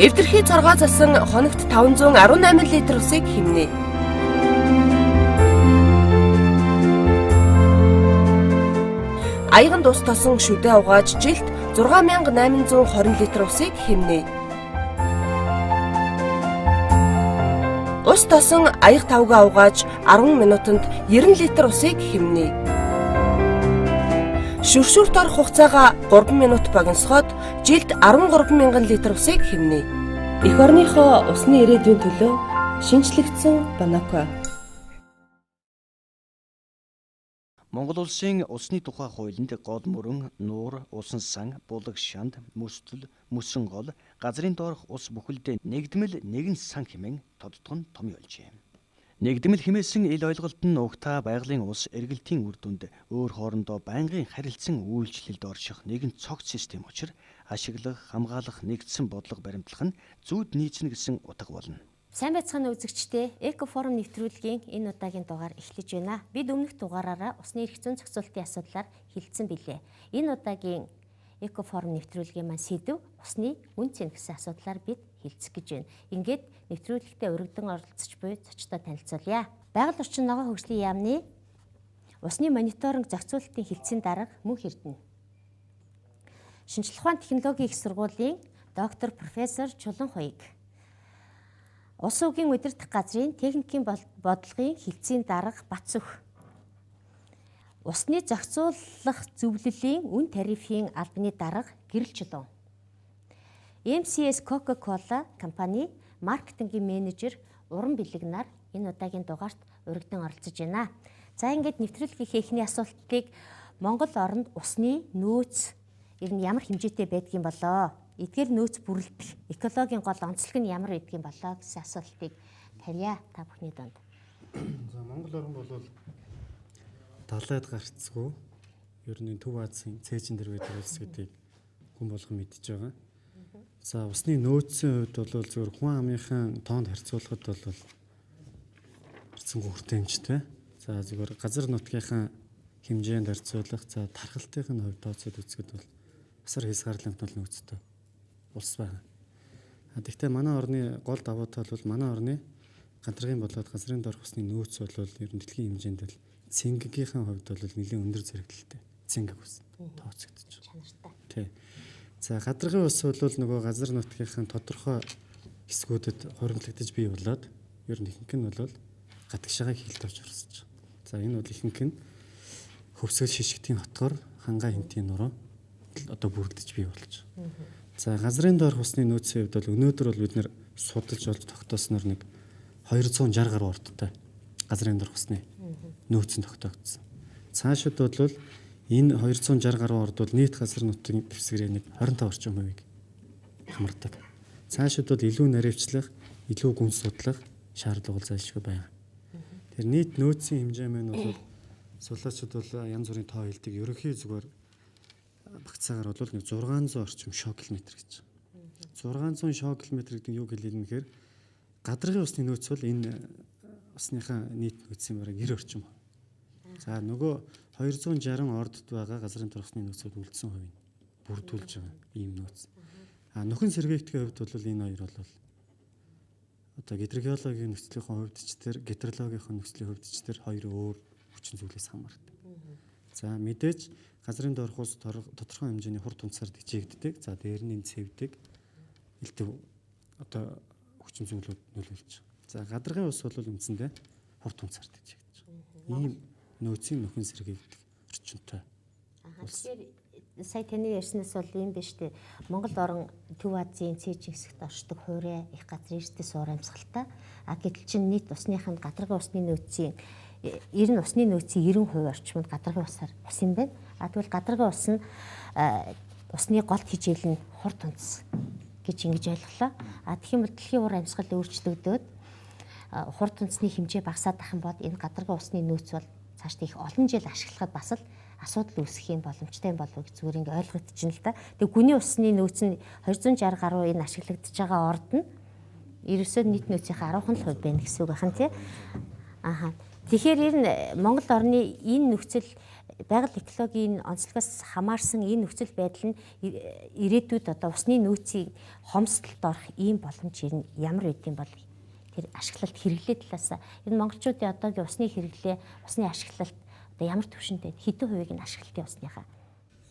Эвдэрхий цоргоо засан хоногт 518 литр усыг хэмнэе. Аяганд ус тосон шүдээ угааж жилд 6820 литр усыг хэмнэе. Ус тосон аяг тавгаа угааж 10 минутанд 90 литр усыг хэмнэе. Шүршүрт орох хугацаагаа 3 минут богиносгоод жилд 13,000 литр усыг хэмнэе. Эх орныхоо усны ирээдүйн төлөө шинэчлэгдсэн Боноко. Монгол улсын усны тухай хуулинд гол мөрөн, нуур, усан сан, булаг шанд, мөсдөл, мөсөн гол, газрын доорх ус бүхэлдээ нэгдмэл нэгэн сан хэмээн тодтгон томьёолжээ. Нэгдмэл хэмээсэн ил ойлголт нь угтаа байгалийн ус эргэлтийн үр дүнд өөр хоорондоо байнгын харилцан үйлчлэлд орших нэгэн цогц систем учир ашиглах, хамгаалах нэгдсэн бодлого баримтлах нь зүйд нийцнэ гэсэн утга болно. Сайн байцгаана үзэгчдээ, Экофорум нэвтрүүлгийн энэ удаагийн дугаар эхлэж байна. Бид өмнөх дугаараараа усны эрх зүйн зохицуултын асуудлаар хэлэлцсэн билээ. Энэ удаагийн Экофорум нэвтрүүлгийн маань сэдэв усны үн цэн гэсэн асуудлаар бид хэлцэх гэж байна. Ингээд нэвтрүүлэгтээ өргөдөн оролцож буй зочдоо танилцуулъя. Байгаль орчин ногоон хөгжлийн яамны усны мониторинг зохицуултын хэлтсийн дарга Мөнх Эрдэнэ. Шинжлэх ухааны технологийн их сургуулийн доктор профессор Чулан Хуйг. Улс үгийн удирдах газрын техникийн бодлогын хэлтсийн дарга Батсөх. Усны зохицуулах зөвлөлийн үн тарифын албаны дарга Гэрэл Чулуун. MCS Coca-Cola компани маркетингийн менежер Уран Бэлэг нар энэ удаагийн дугаарт урагдан оролцож байна. За ингээд нэвтрүүлгийнхээ эхний асуултыг Монгол оронд усны нөөц ер нь ямар хэмжээтэй байдгийн болоо? Эдгээр нөөц бүрэлдэх экологийн гол онцлог нь ямар байдгийн болоо гэсэн асуултыг тавья та бүхний донд. За Монгол орн бол далайд гарцгүй ер нь Төв Азийн цээжин дээр байдаг улс гэдгийг хүн болгон мэдж байгаа. За усны нөөцийн хувьд бол зөвхөн хүн амынхаа тоонд харьцуулахад бол харьцангуй хүртээмжтэй. За зөвхөн газар нутгийнхаа хэмжээнд харьцуулах, за тархалтын хувьд тооцоод үзэхэд бол асар хязгаарлалт нөөцтэй улс байна. Гэхдээ манай орны гол давуу тал бол манай орны гантрагын болоод газрын доорх усны нөөц бол ер нь дэлхийн хэмжээнд л цэнгэгийнхээ хувьд бол нэлээд өндөр зэрэглэлтэй цэнгэг ус тооцогдож байна. Чанартай. Тий. За гадаргын ус бол нөгөө газар нутгийнхаа тодорхой хэсгүүдэд хуримтлагдаж бий болоод ер нь ихэнх нь бол гадагшаага хилд авч орсож байгаа. За энэ бол ихэнх нь хөвсгөл шишгтийн хотгор хангаа хинтийн нуруу одоо бүрэлдэж бий болж байгаа. За газрын доорх усны нөөцийн хувьд бол өнөөдөр бол бид нэр судалж олж тогтоосноор нэг 260 гаруй ордтой газрын доорх усны нөөц нь тогтоогдсон. Цаашид бол энэ 260 гаруй орд бол нийт газар нутгийн дэвсгэрийн нэг 25 орчим хувийг хамардаг. Цаашид бол илүү наривчлах, илүү гүн судлах шаардлага зайлшгүй байна. Тэр нийт нөөцийн хэмжээ маань бол судлаачид бол янз бүрийн тоо хэлдэг. Ерөнхий зүгээр багцаагаар бол нэг 600 орчим шок километр гэж. 600 шок километр гэдэг нь юу хэлээд нэхэр гадаргын усны нөөц бол энэ усныхаа нийт нөөцийн бараг 90 орчим. За нөгөө 260 ордод байгаа газрын дор усны нөөцөд үлдсэн хувийг бүрдүүлж байгаа ийм нөөц. А нөхөн сэргээгдэхийн хувьд бол энэ хоёр бол одоо гидрогеологийн нөхцөлийн хувьд ч тэр гидрологийн нөхцөлийн хувьд ч тэр хоёр өөр хүчин зүйлээс хамаардаг. За мэдээж газрын доорх ус тодорхой хэмжээний хур тунцаар тэжээгддэг. За дээр нь энэ цэвдэг элдв одоо хүчин зүйлүүд нөлөөлж байгаа. За гадаргын ус бол үндсэндээ хур тунцаар тэжээгдэж байгаа. Ийм нөөцийн нөхөн сэргээгдэх орчинтой. Тэгэхээр сая таны ярьснаас бол ийм биш үү? Монгол орн Төв Азийн цээжин хэсэгт оршдог хуурай их газар эртээ суур амьсгалтай. А гэтэл чинь нийт усных нь гадаргын усны нөөцийн 90 усны нөөцийн 90% орчим нь гадаргын усаар ус юм байна. А тэгвэл гадаргын ус нь усны гол хижээл нь хур тунц гэж ингэж ойлголоо. А тэгэх юм бол дэлхийн уур амьсгал өөрчлөгдөөд хур тунцны хэмжээ багасаад ах юм бол энэ гадаргын усны нөөц бол цаашдаа их олон жил ашиглахад бас л асуудал үүсэх юм боломжтой юм болов уу гэж зүгээр ингэ ойлгогдчихно л да. Тэгээ гүний усны нөөц нь 260 гаруй энэ ашиглагдаж байгаа орд нь ерөөсөө нийт нөөцийнхээ 10% байна гэсэн үг ахын тий. Аха. Тэгэхээр ер нь Монгол орны энэ нөхцөл байгаль экологийн онцлогоос хамаарсан энэ нөхцөл байдал нь ирээдүйд одоо усны нөөцийн хомсдолд орох ийм боломж ер нь ямар байд юм бол тэр ашиглалт хэрэглээ талаас энэ монголчуудын одоогийн усны хэрэглээ, усны ашиглалт одоо ямар түвшинтэй, хэдэн хувийг нь ашиглалтын усныхаа?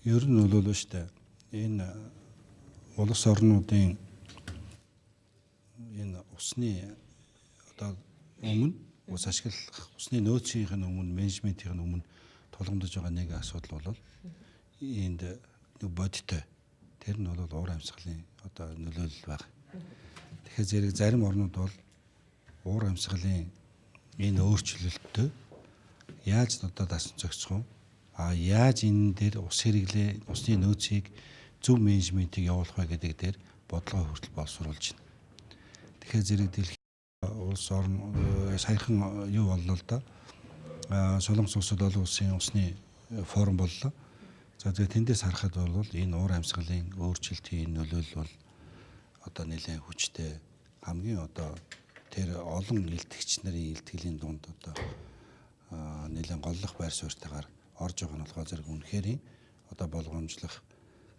Ер нь бол шүү дээ. Энэ улс орнуудын энэ усны одоо өмнө ус ашиглах, усны нөөцийн өмнө, менежментийн өмнө тулгамдж байгаа нэг асуудал бол энд нэг бодиттой. Тэр нь бол уур амьсгалын одоо нөлөөлөл байна. Тэгэхээр зэрэг зарим орнууд бол уур амьсгалын энэ өөрчлөлттэй яаж одоо дасан зохицох вэ? А яаж энэ дээр ус хэрэглээ, усны нөөцийг зөв менежментийг явуулах вэ гэдэг дээр бодлого хүртэл боловсруулж байна. Тэгэхээр зэрэг дэлхийн улс орн саяхан юу боллоо л доо. Солонгос улсад олон улсын усны форум боллоо. За тэгээ тэндээс харахад бол энэ уур амьсгалын өөрчлөлтийн нөлөөлөл бол одоо нэлээд хүчтэй, хамгийн одоо тэр олон илтгэгч нарын илтгэлийн дунд одоо нэлээд голлох байр суурьтайгаар орж байгаа нь болохоор зэрэг үнэхээр одоо болгоомжлох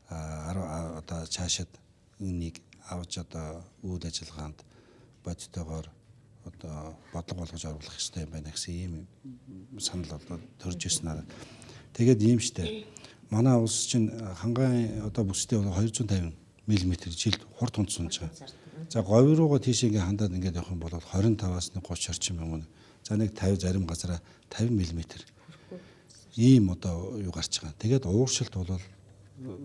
одоо цаашид үүнийг авч одоо үйл ажиллагаанд бодитойгоор одоо бодлого болгож оруулах ёстой юм байна гэсэн ийм санал одоо төрж ирсэн надад. Тэгээд ийм штэ. Манай улс чинь хангай одоо бүсдээ бол 250 мм жилд хурд хүнд сунж байгаа. За говь руугаа тийш ингээ хандаад ингээд явах юм бол 25-аас 30 орчим юм. За нэг 50 зарим газараа 50 мм ийм одоо юу гарч байгаа. Тэгээд ууршилт бол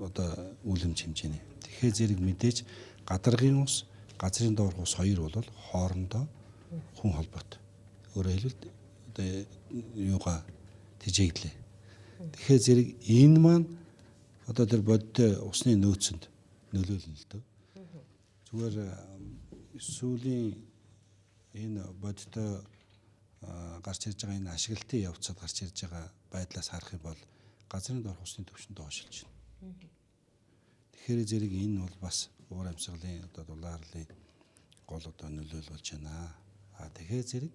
одоо үлэмж хэмжээний. Тэгэхээр зэрэг мэдээж гадаргын ус, газрын доорх ус хоёр бол хоорондоо хүн холбоотой. Өөрөөр хэлбэл одоо юугаа тэжээглээ. Тэгэхээр зэрэг энэ маань одоо тэр бодтой усны нөөцөнд нөлөөлнө л дөө. Зүгээр сүүлийн энэ бодтой гарч ирж байгаа энэ ашиглалтын явцад гарч ирж байгаа байдлаас харах юм бол газрын доорх усны түвшин доошилж байна. Тэгэхээр зэрэг энэ бол бас уур амьсгалын одоо дулаарлын гол одоо нөлөөлөл болж байна. А тэгэхээр зэрэг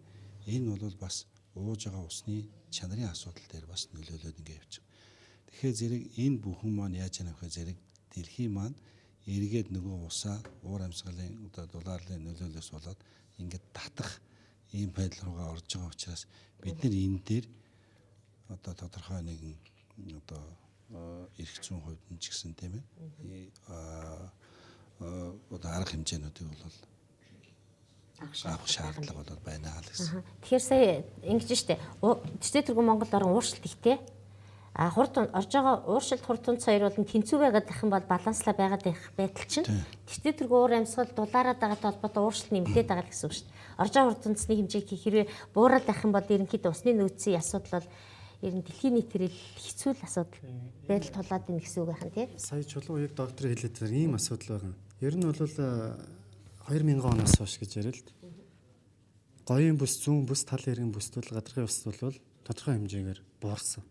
энэ бол бас ууж байгаа усны чанарын асуудал дээр бас нөлөөлөд ингэ явж байгаа. Тэгэхээр зэрэг энэ бүхэн маань яаж яах вэ зэрэг дэлхийн маань эргээд нөгөө усаа уур амьсгалын одоо дулаарлын нөлөөлөөс болоод ингээд татах ийм байдал руугаа орж байгаа учраас бид нар энэ дээр одоо тодорхой нэгэн одоо эрх зүйн хувьд нь ч гэсэн тийм ээ одоо арга хэмжээнүүдийг бол авах шаардлага бол байна л гэсэн. Тэгэхээр сая ингэж штэ. Тэжтэй тэргүүн Монгол орн ууршилт ихтэй. А хурд орж байгаа ууршилт хурд тунц хоёр бол тэнцүү байгаад байх юм бол баланслаа байгаад байх байдал чинь тэжтэй тэргүүн уур амьсгал дулаараад байгаатай холбоотой ууршилт нэмэгдээд байгаа л гэсэн үг штэ. Орж байгаа хурд тунцны хэмжээг хэрвээ буураад байх юм бол ерөнхийдөө усны нөөцийн асуудал бол ер нь дэлхийн нийтээр хэцүү л асуудал байдал тулаад байна гэсэн үг байх нь тий. Сая чулуу яг доктор хэлээд байгаа ийм асуудал байгаа. Ер нь бол 2000 оноос хойш гэж яриа л. Гоёын бүс, зүүн бүс, тал эргэн бүст бол гадаргын ус бол тодорхой хэмжээгээр буурсан.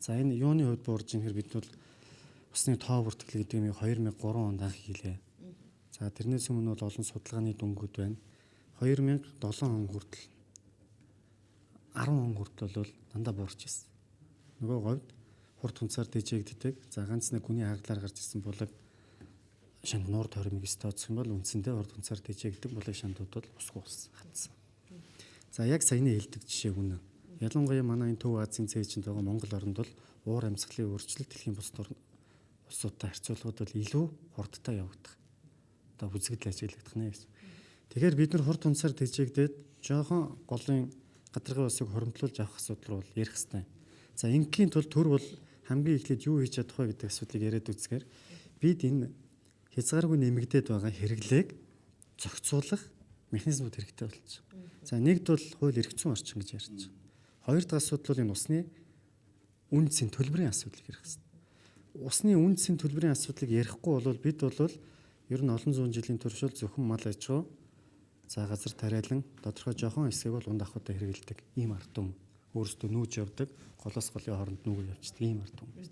За энэ юуны хувьд буурж ийм хэр бид бол усны тоо бүртгэл гэдэг юм 2003 онд анх хийлээ. За тэрнээс өмнө бол олон судалгааны дүнгууд байна. 2007 он хүртэл 10 он хүртэл бол дандаа буурч ирсэн. Нөгөө говьд хурд хунцаар дэжээгддэг. За ганц нэг хүний хаглаар гарч ирсэн булаг шанд нуур тойрмыг тооцох юм бол үндсэндээ хурд хунцаар дэжээгддэг булаг шандууд бол усгүй болсон, хатсан. За яг саяны хэлдэг жишээ үнэ. Ялангуяа манай энэ Төв Азийн цээжинд байгаа Монгол оронд бол уур амьсгалын өөрчлөлт дэлхийн бусад улсуудтай харьцуулахад бол илүү хурдтай явагдах. Одоо үзэгдэл ажиглагдах нэ гэсэн. Тэгэхээр бид нар хурд хунцаар дэжээгдээд жоохон голын гадаргын усыг хоримтлуулж авах асуудал бол ярих хэрэгтэй. За ингийн тулд төр бол хамгийн эхлээд юу хийж чадах вэ гэдэг асуудлыг яриад үзэхээр бид энэ хязгааргүй нэмэгдээд байгаа хэрэглээг зохицуулах механизмууд хэрэгтэй болж байна. За нэгд бол хууль эрх зүйн орчин гэж ярьж байгаа. Хоёр дахь асуудал бол энэ усны үнцийн төлбөрийн асуудлыг ярих хэрэгтэй. Усны үнцийн төлбөрийн асуудлыг ярихгүй бол бид бол ер нь олон зуун жилийн турш зөвхөн мал аж ахуй, за газар тариалан тодорхой жоохон хэсгийг бол унд ахуйтай хэрэгэлдэг ийм ард түмэн. Өөрсдөө нүүж явдаг, голоос голын хооронд нүгэл явчихдаг ийм ард түмэн.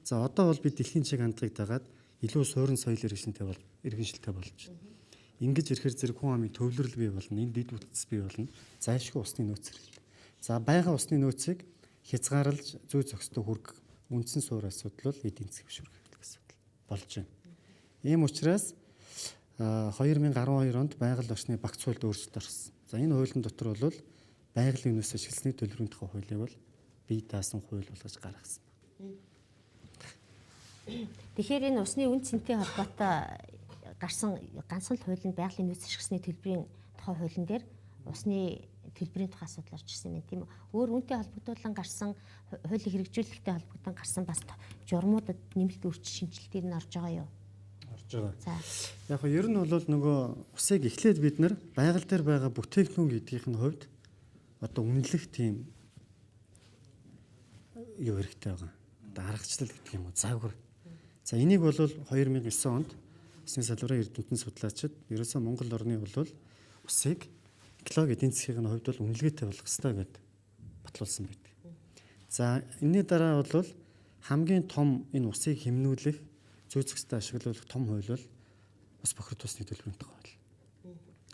За одоо бол бид дэлхийн чиг хандлагыг дагаад илүү суурин соёл иргэншилтэй болж байна. Ингэж ирэхээр зэрэг хүн амын төвлөрөл бий болно, энэ дэд бүтц бий болно, зайлшгүй усны нөөц хэрэглээ. За байгаа усны нөөцийг хязгаарлаж зүй зохистой хүргэх үндсэн суурь асуудал бол эдийн засгийн хөшүүрэг хэрэглэх асуудал болж байна. Ийм учраас 2012 онд байгаль орчны багц хуульд өөрчлөлт орсон. За энэ хуулийн дотор бол байгалийн нөөц ашигласны төлбөрийн тухай хуулийг бол бие даасан хууль болгож гаргасан байна. Тэгэхээр энэ усны үн цэнтэй холбоотой гарсан ганцхан л хууль нь байгалийн нөөц ашигласны төлбөрийн тухай хуулийн дээр усны төлбөрийн тухай асуудал орж ирсэн юм тийм үү? Өөр үнтэй холбогдуулан гарсан хуулийг хэрэгжүүлэхтэй холбогдсон гарсан бас журмуудад нэмэлт өөрчлөлт шинжилэлтээр нь орж байгаа юу? Орж байгаа. За. Яг нь ер нь бол нөгөө усыг эхлээд бид нар байгаль дээр байгаа бүтээгдэхүүн гэдгийнх нь хувьд одоо үнэлэх тийм юу хэрэгтэй байгаа. Одоо аргачлал гэдэг юм уу? Загвар. За энийг бол 2009 онд усны салбарын эрдэмтэн судлаачид ерөөсөө Монгол орны бол усыг экологи эдийн засгийн хувьд бол үнэлгээтэй болох ёстой гэд батлуулсан байдаг. За энэний дараа бол хамгийн том энэ усыг хэмнүүлэх, зүй зохистой ашиглуулах том хууль бол ус бохирдуулсны төлбөрийн тухай хууль.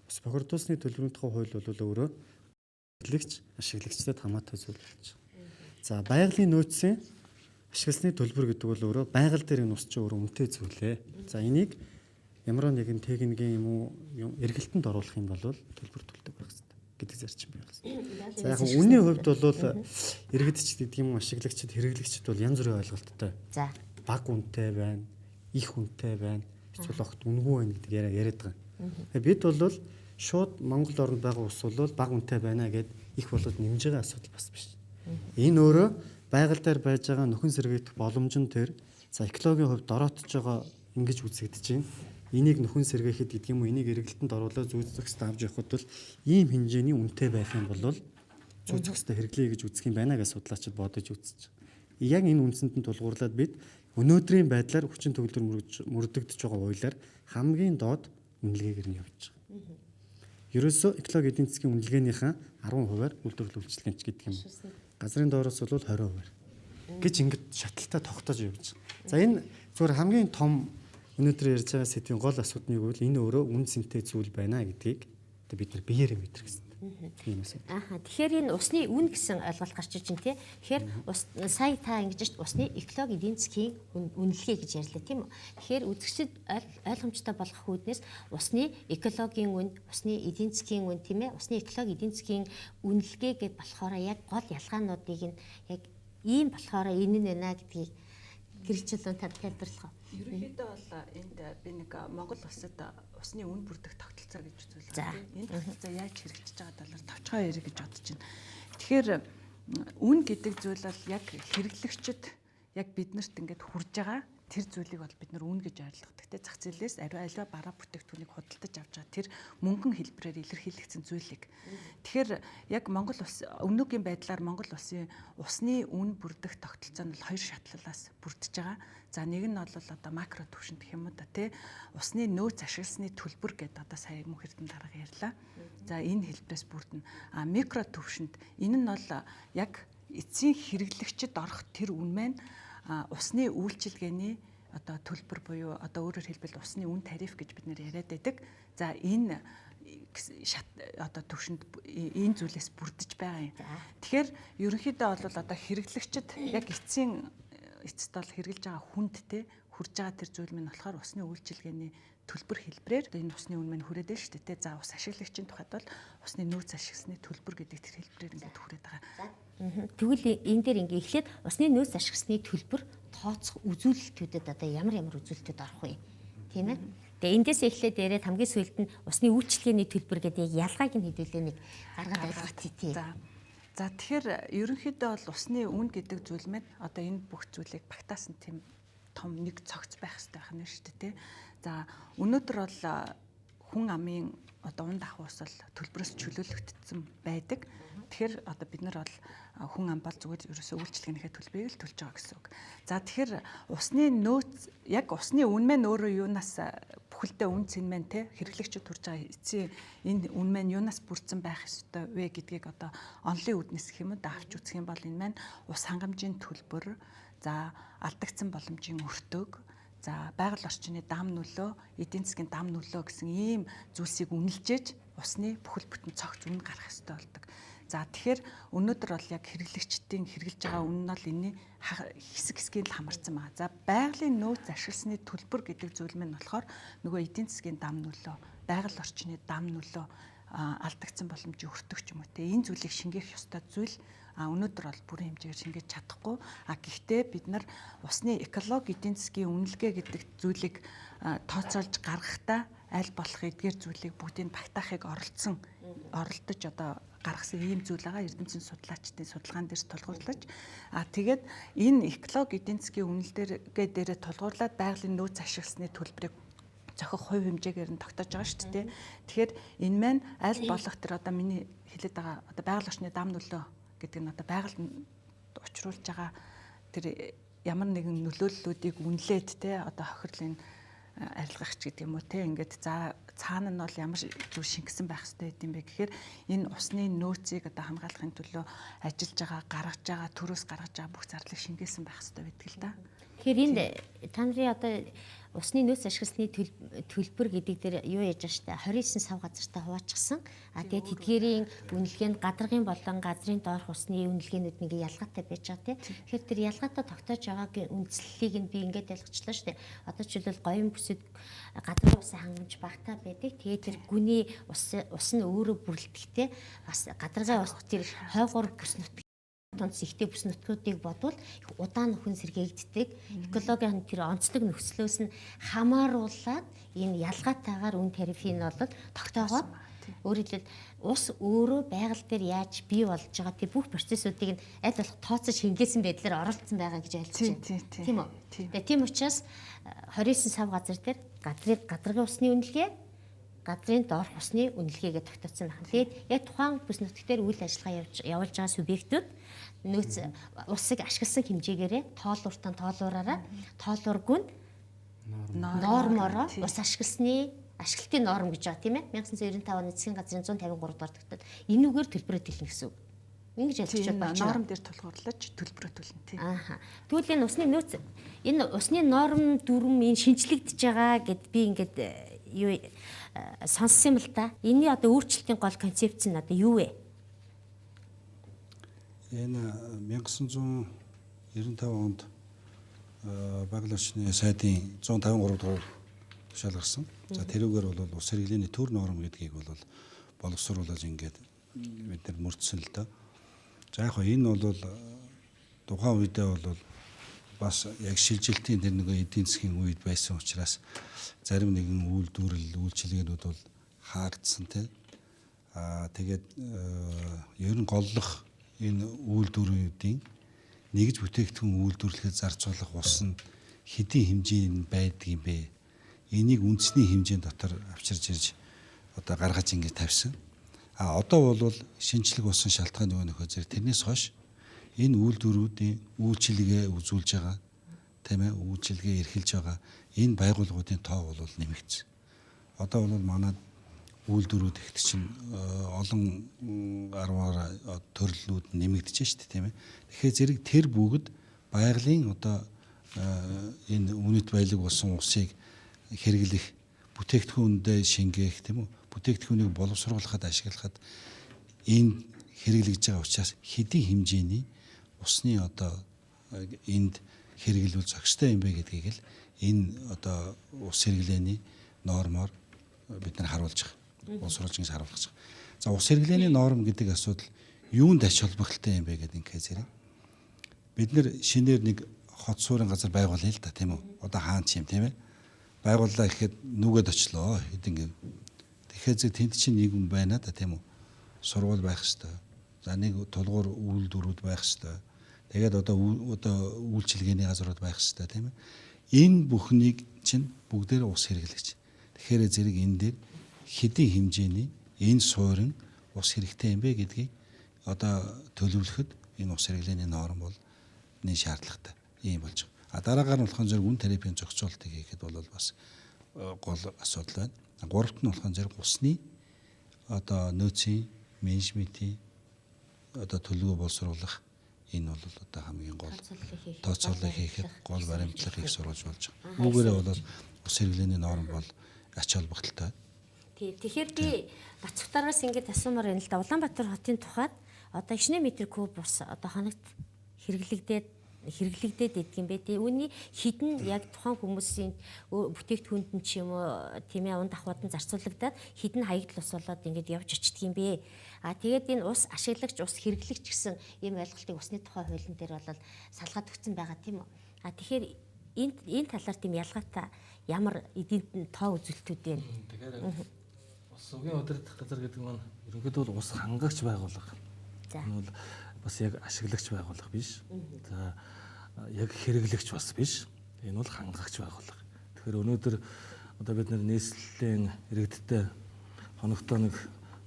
Ус бохирдуулсны төлбөрийн тухай хууль бол өөрөө хэрэглэгч, ашиглагчдад хамаатай зүйл болж байгаа. За байгалийн нөөцийн ашигласны төлбөр гэдэг бол өөрөө байгаль дээр энэ ус чинь өөрөө үнэтэй зүйлээ. За энийг ямар нэгэн техникийн юм уу эргэлтэнд оруулах юм бол төлбөр төлдөг байх хэрэгтэй гэдэг зарчим бий болсон. За яг үнийн хувьд бол иргэдчд гэдэг юм уу ашиглагчид, хэрэглэгчид бол янз бүрийн ойлголттой. За баг үнэтэй байна, их үнэтэй байна, эсвэл огт үнэгүй байна гэдэг яриад байгаа. Бид бол шууд Монгол оронд байгаа ус бол баг үнэтэй байна гэд их болоод нэмж байгаа асуудал бас биш. Энэ өөрөө байгаль дээр байж байгаа нөхөн сэргээх боломж нь тэр за экологийн хувьд дороотж байгаа ингэж үзэгдэж байна. Энийг нөхөн сэргээхэд гэдэг юм уу энийг эргэлтэнд оруулаад зүй зохистой авч явахад бол ийм хэмжээний үнэтэй байх юм бол зүй зохистой хэрэглэе гэж үзэх юм байна гэж судлаачид бодож үзэж байгаа. Яг энэ үндсэнд нь тулгуурлаад бид өнөөдрийн байдлаар хүчин төгөлдөр мөрдөгдөж байгаа хуулиар хамгийн доод үнэлгээгээр нь явж байгаа. Ерөөсөө экологи эдийн засгийн үнэлгээнийхээ 10%-аар үйлдвэрлэл үйлчилгээч гэдэг юм. Газрын доороос бол 20% гэж ингэж шатлалтай тогтоож явж байгаа. За энэ зүгээр хамгийн том өнөөдөр ярьж байгаа сэдвийн гол асуудал нь юу гэвэл энэ өөрөө үн цэнтэй зүйл байна гэдгийг бид нар биеэрээ мэдрэх хэрэгтэй. Тийм үү. Ааха. Тэгэхээр энэ усны үн гэсэн ойлголт гарч иж байна тий. Тэгэхээр ус сая та ингэж усны экологи эдийн засгийн үнэлгээ гэж ярьлаа тийм үү. Тэгэхээр үзэгчид ойлгомжтой болгох үүднээс усны экологийн үн, усны эдийн засгийн үн тийм ээ. Усны экологи эдийн засгийн үнэлгээ гэд болохоор яг гол ялгаануудыг нь яг ийм болохоор энэ нь байна гэдгийг гэрчлэн тайлбарлах. Ерөнхийдөө бол энд би нэг Монгол улсад усны үн бүрдэх тогтолцоо гэж зүйл байна. Энэ тогтолцоо яаж хэрэгжиж байгаа талаар товчхон ярих гэж бодож байна. Тэгэхээр үн гэдэг зүйл бол яг хэрэглэгчид яг биднэрт ингээд хүрж байгаа тэр зүйлийг бол бид нар үн гэж ойлгодог. Тэ зах зээлээс ариу альва бараа бүтээгдэхүүнийг худалдаж авч байгаа тэр мөнгөн хэлбэрээр илэрхийлэгдсэн зүйлийг. Тэгэхээр яг Монгол улс өнөөгийн байдлаар Монгол улсын усны үн бүрдэх тогтолцоо нь бол хоёр шатлалаас бүрдэж байгаа. За нэг нь бол одоо макро түвшинд гэх юм уу да тий усны нөөц ашигласны төлбөр гэдэг одоо сая мөнх эрдэнэ дарга ярьлаа. За энэ хэлбэрээс бүрдэнэ. А микро түвшинд энэ нь бол яг эцсийн хэрэглэгчид орох тэр үн маань усны үйлчилгээний одоо төлбөр буюу одоо өөрөөр хэлбэл усны үн тариф гэж бид нэр яриад байдаг. За энэ шат одоо төвшөнд энэ зүйлээс бүрдэж байгаа юм. Тэгэхээр ерөнхийдөө бол одоо хэрэглэгчид яг эцсийн эцэст бол хэрэглэж байгаа хүнд те хүрж байгаа тэр зүйл минь болохоор усны үйлчилгээний төлбөр хэлбэрээр энэ усны үн минь хүрээд байна шүү дээ. За ус ашиглагчийн тухайд бол усны нөөц ашигласны төлбөр гэдэг тэр хэлбэрээр ингээд хүрээд байгаа. Тэгвэл энэ дээр ингээ эхлээд усны нөөц ашигласны төлбөр тооцох үзүүлэлтүүдэд одоо ямар ямар үзүүлэлтүүд орох вэ? Тийм ээ. Тэгээ эндээс эхлээд яриад хамгийн сүүлд нь усны үйлчилгээний төлбөр гэдэг яг ялгааг нь хэдүүлээ нэг гаргаад ойлгох тий. За тэгэхээр ерөнхийдөө бол усны үн гэдэг зүйл маань одоо энэ бүх зүйлийг багтаасан тийм том нэг цогц байх хэрэгтэй байх нь шүү дээ тий. За өнөөдөр бол хүн амын одоо унд ах ус бол төлбөрөөс чөлөөлөгдсөн байдаг. Тэгэхээр одоо бид нар бол хүн ам бол зүгээр ерөөсөө үйлчилгээнийхээ төлбөрийг л төлж байгаа гэсэн үг. За тэгэхээр усны нөөц яг усны үн маань өөрөө юунаас бүхэлдээ үн цэн маань те хэрэглэгчид төрж байгаа эцсийн энэ үн маань юунаас бүрдсэн байх ёстой вэ гэдгийг одоо онлын үүднээс гэх юм уу да авч үзэх юм бол энэ маань ус хангамжийн төлбөр, за алдагдсан боломжийн өртөг, за байгаль орчны дам нөлөө, эдийн засгийн дам нөлөө гэсэн ийм зүйлсийг үнэлжээж усны бүхэл бүтэн цогц үн гарах ёстой болдог. За тэгэхээр өнөөдөр бол яг хэрэглэгчдийн хэрэглэж байгаа үн нь бол энэний хэсэг хэсгийг л хамарсан байгаа. За байгалийн нөөц ашигласны төлбөр гэдэг зүйл минь болохоор нөгөө эдийн засгийн дам нөлөө, байгаль орчны дам нөлөө алдагдсан боломжийг өртөх ч юм уу те энэ зүйлийг шингээх ёстой зүйл өнөөдөр бол бүрэн хэмжээгээр шингээж чадахгүй. Гэхдээ бид нар усны экологи эдийн засгийн үнэлгээ гэдэг зүйлийг тооцоолж гаргахдаа аль болох эдгээр зүйлийг бүгдийг багтаахыг оролдож одоо гаргасан ийм зүйл байгаа. Эрдэмтэн судлаачдын судалгаан дээр тулгуурлаж тэгээд энэ экологи эдийн засгийн үнэлгээ дээрээ тулгуурлаад байгалийн нөөц ашигласны төлбөрийг зохих хувь хэмжээгээр нь тогтоож байгаа шүү дээ. Тэгэхээр энэ маань аль болох тэр одоо миний хэлээд байгаа одоо байгаль орчны дам нөлөө гэдэг нь одоо байгальд учруулж байгаа тэр ямар нэгэн нөлөөллүүдийг үнэлээд те одоо хохирлын арилгахч гэдэг юм уу те ингээд за цаана нь бол ямар зүйл шингэсэн байх хэрэгтэй гэдэм бэ гэхээр энэ усны нөөцийг одоо хамгаалахын төлөө ажиллаж байгаа, гаргаж байгаа, төрөөс гаргаж байгаа бүх зардлыг шингээсэн байх хэрэгтэй байдаг л да. Тэгэхээр энд та нарын одоо усны нөөц ашигласны төлбөр гэдэг дээр юу яаж байгаа штэ 29 сав газартаа хуваачсан. Тэгээд тэдгээрийн үнэлгээ нь гадаргын болон газрын доорх усны үнэлгээнүүд нэг ялгаатай байж байгаа тий. Тэгэхээр тэр ялгаатай тогтоож байгаагийн үндслэлийг нь би ингээд ойлгочлаа штэ. Одоо жишээлбэл гоён бүсэд гадаргын усын хангамж багтаа байдаг. Тэгээд тэр гүний ус нь өөрөө бүрлдэхтэй бас гадаргын ус тэр хойгоор бүс нутг тунц ихтэй бүс нутгуудыг бодвол их удаан нөхөн сэргээгддэг. Экологийн тэр онцлог нөхцлөөс нь хамааруулаад энэ ялгаатайгаар үн тарифыг нь бол тогтоогоод өөрөөр хэлбэл ус өөрөө байгаль дээр яаж бий болж байгаа тэр бүх процессуудыг нь аль болох тооцож шингээсэн байдлаар оролцсон байгаа гэж ойлгож байна. Тийм үү? Тэгээ тийм учраас 29 сав газар дээр гадаргын усны үнэлгээ, газрын доорх усны үнэлгээгээ тогтооцсон байна. Тэгээд яг тухайн бүс нутг дээр үйл ажиллагаа явуулж байгаа субъектүүд нөөц усыг ашигласан хэмжээгээрээ тоолууртан тоолуураараа тоолуургүй нь нормороо ус ашигласны ашиглалтын норм гэж байгаа тийм ээ. 1995 оны засгийн газрын 153 дугаар тогтоол. Энүүгээр төлбөрөө төлнө гэсэн үг. Ингэж ойлгож байна. Норм дээр тулгуурлаж төлбөрөө төлнө тийм. Ааха. Тэгвэл энэ усны нөөц энэ усны норм дүрм энэ шинжлэгдэж байгаа гэд би ингээд юу сонссон юм л да. Энийний одоо өөрчлөлтийн гол концепц нь одоо юу вэ? Энэ 1995 онд байгаль орчны сайдын 153 дугаар тушаал гарсан. За тэрүүгээр бол ус хэрэглээний төр норм гэдгийг бол боловсруулаад ингээд бид нар мөрдсөн л доо. За яг энэ бол тухайн үедээ бол бас яг шилжилтийн тэр нэг эдийн засгийн үед байсан учраас зарим нэгэн үйлдвэрлэл үйлчилгээнүүд бол хаагдсан те. Тэгээд ер нь голлох энэ үйлдвэрүүдийн нэгж бүтээгдэхүүн үйлдвэрлэхэд зарцуулах ус нь хэдийн хэмжээнд байдаг юм бэ? Энийг үндэсний хэмжээнд дотор авчирж ирж одоо гаргаж ингэж тавьсан. Одоо бол шинжлэх усан шалтгаан нөгөө нөхөө зэрэг тэрнээс хойш энэ үйлдвэрүүдийн үйлчилгээ үзүүлж байгаа тийм ээ үйлчилгээ эрхэлж байгаа энэ байгууллагуудын тоо бол нэмэгдсэн. Одоо бол манай үйлдвэрүүд ихт чинь олон арваар төрлүүд нэмэгдэж шүү дээ тийм ээ. Тэгэхээр зэрэг тэр бүгд байгалийн одоо энэ үнэт баялаг болсон усыг хэрэглэх бүтээгдэхүүндээ шингээх тийм үү бүтээгдэхүүнийг боловсруулахад ашиглахад энэ хэрэглэгдэж байгаа учраас хэдийн хэмжээний усны одоо энд хэрэглүүл зохистой юм бэ гэдгийг л энэ одоо ус хэрэглээний нормоор бид нар харуулж байгаа. Боловсруулж ингэж харуулж байгаа. За ус хэрэглээний норм гэдэг асуудал юунд ач холбогдолтой юм бэ гэдэг ингээд зэрэг. Бид нэр шинээр нэг хот суурин газар байгуулъя л да тийм үү? Одоо хаан ч юм тийм ээ. Байгууллаа гэхэд нүгэд очлоо хэд ингэ. Тэгэхээр зэрэг тэнд чинь нэг юм байна да тийм үү? Сургууль байх хэвээр. За нэг тулгуур үйлдвэрүүд байх хэвээр. Тэгээд одоо үйлчилгээний газрууд байх хэвээр тийм ээ. Энэ бүхнийг чинь бүгдээрээ ус хэрэглэгч. Тэгэхээр зэрэг энэ дээр хэдийн хэмжээний энэ суурин ус хэрэгтэй юм бэ гэдгийг одоо төлөвлөхөд энэ ус хэрэглээний норм бол нэг шаардлагатай ийм болж байгаа. А дараагаар нь болохоор зэрэг үн тарифын зохицуултыг хийхэд бол бас гол асуудал байна. Гуравт нь болохоор зэрэг усны одоо нөөцийн менежментийн одоо төлөвөө боловсруулах энэ бол одоо хамгийн гол тооцоолол хийхэд гол баримтлах их сурвалж болж байгаа. Үүгээрээ бол ус хэрэглээний норм бол ач холбогдолтой. Тэгэхээр би Бацхтараас ингэж асуумаар байна л да. Улаанбаатар хотын тухайд Одоо 9 метр куб ус одоо хоногт хэрэглэгдээд идэх юм бэ. Үүний хідэн яг тухайн хүмүүсийн бүтээгдэхүүнд нь ч юм уу тийм унд ахуйд нь зарцуулагдаад хідэн хаягдал ус болоод ингээд явж очдөг юм бэ. А тэгээд энэ ус ашиглагч, ус хэрэглэгч гэсэн ийм ойлголтыг усны тухай хуулийн дээр бол салгаад өгсөн байгаа тийм үү. А тэгэхээр энэ талаар тийм ялгаатай ямар эдийн тоо үзүүлэлтүүд байна? Тэгэхээр ус угийн удирдах газар гэдэг маань ерөнхийдөө бол ус хангагч байгууллага. Энэ бол бас яг ашиглагч байгууллага биш. За яг хэрэглэгч бас биш. Энэ бол хангагч байгууллага. Тэгэхээр өнөөдөр одоо бид нар нийслэлийн иргэдтэй хоногтоо нэг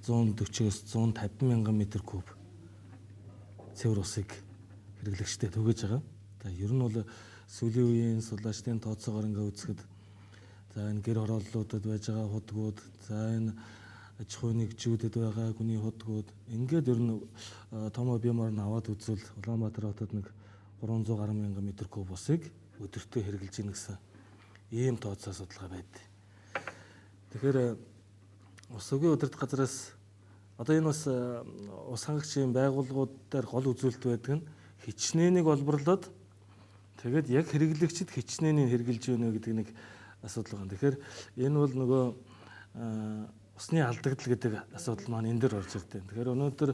140-оос 150 мянган метр куб цэвэр усыг хэрэглэгчтэй түгээж байгаа. За ер нь бол сүүлийн үеийн судлаачдын тооцоогоор ингээ үзэхэд за энэ гэр хорооллуудад байж байгаа худгууд, за энэ аж ахуйн нэгжүүдэд байгаа гүний худгууд ингээд ер нь том объемоор нь аваад үзвэл Улаанбаатар хотод нэг 300 гаруй мянган метр куб усыг өдөртөө хэрэглэж гин гэсэн ийм тооцоо судалгаа байдаг. Тэгэхээр ус угийн удирдах газраас одоо энэ бас ус хангагчийн байгууллагууд дээр гол үзүүлэлт байдаг нь хичнээнийг олборлоод тэгээд яг хэрэглэгчид хичнээнийг хэрэглэж байна гэдэг нэг асуудал байна. Тэгэхээр энэ бол нөгөө усны алдагдал гэдэг асуудал маань энэ дээр орж ирдэг. Тэгэхээр өнөөдөр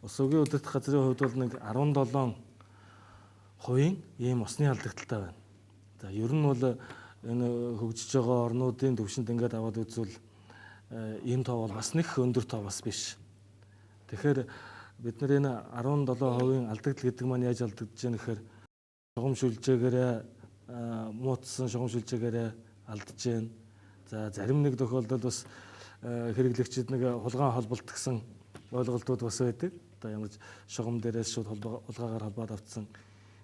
ус угийн удирдах газрын хувьд бол нэг 17% ийм усны алдагдaltaй байна. За ер нь бол энэ хөгжиж байгаа орнуудын түвшинд ингээд аваад үзвэл ийм тоо бол бас нэг өндөр тоо бас биш. Тэгэхээр бид нар энэ 17% алдагдал гэдэг маань яаж алдагдаж байгаа нэхэр шугам шүлжээгээрээ муутсан шугам шүлжээгээрээ алдаж байна. За зарим нэг тохиолдолд бас хэрэглэгчид нэг хулгайн холболт гэсэн ойлголтууд бас байдаг. Одоо ямар ч шугам дээрээс шууд хулгайгаар холбоод авцсан.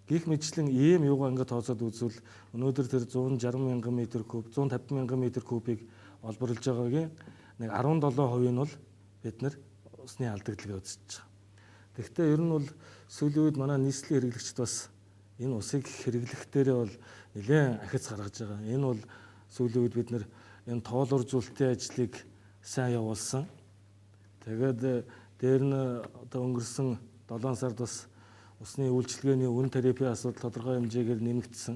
Гэх мэтлэн ийм юугаа ингээд тооцоод үзвэл өнөөдөр тэр 160 мянган метр куб, 150 мянган метр кубыг олборлож байгаагийн нэг 17% нь бол бид нар усны алдагдлыг үзэж байгаа. Тэгэхдээ ер нь бол сүүлийн үед манай нийслэлийн хэрэглэгчид бас энэ усыг хэрэглэх дээрээ бол нэлээд ахиц гаргаж байгаа. Энэ бол сүүлийн үед бид нар энэ тоолууржуулалтын ажлыг сайн явуулсан. Тэгээд дээр нь одоо өнгөрсөн 7 сард бас усны үйлчилгээний үн тарифын асуудал тодорхой хэмжээгээр нэмэгдсэн.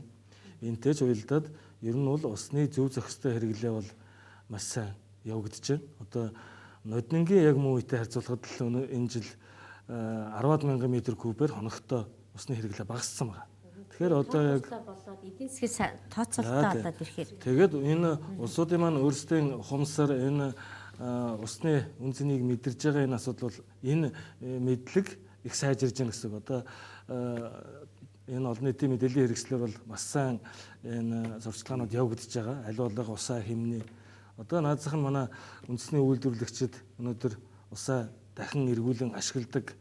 Энтэй ч уялдаад ер нь бол усны зөв зохистой хэрэглээ бол маш сайн явагдаж байна. Одоо ноднингийн яг муу үетэй харьцуулахад л энэ жил 10 мянган метр кубээр хоногтой усны хэрэглээ багассан байна. Тэгэхээр одоо яг болоод эдийн засгийн тооцоололтой болоод ирэхээр тэгээд энэ улсуудын маань өөрсдийн ухамсар энэ усны үн цэнийг мэдэрж байгаа энэ асуудал бол энэ мэдлэг их сайжирж байна гэсэн үг. Одоо энэ олон нийтийн мэдээллийн хэрэгслээр бол маш сайн энэ сурчлагаанууд явагдаж байгаа. Аль болох усаа хэмнээ. Одоо наазах нь манай үндэсний үйлдвэрлэгчид өнөөдөр усаа дахин эргүүлэн ашигладаг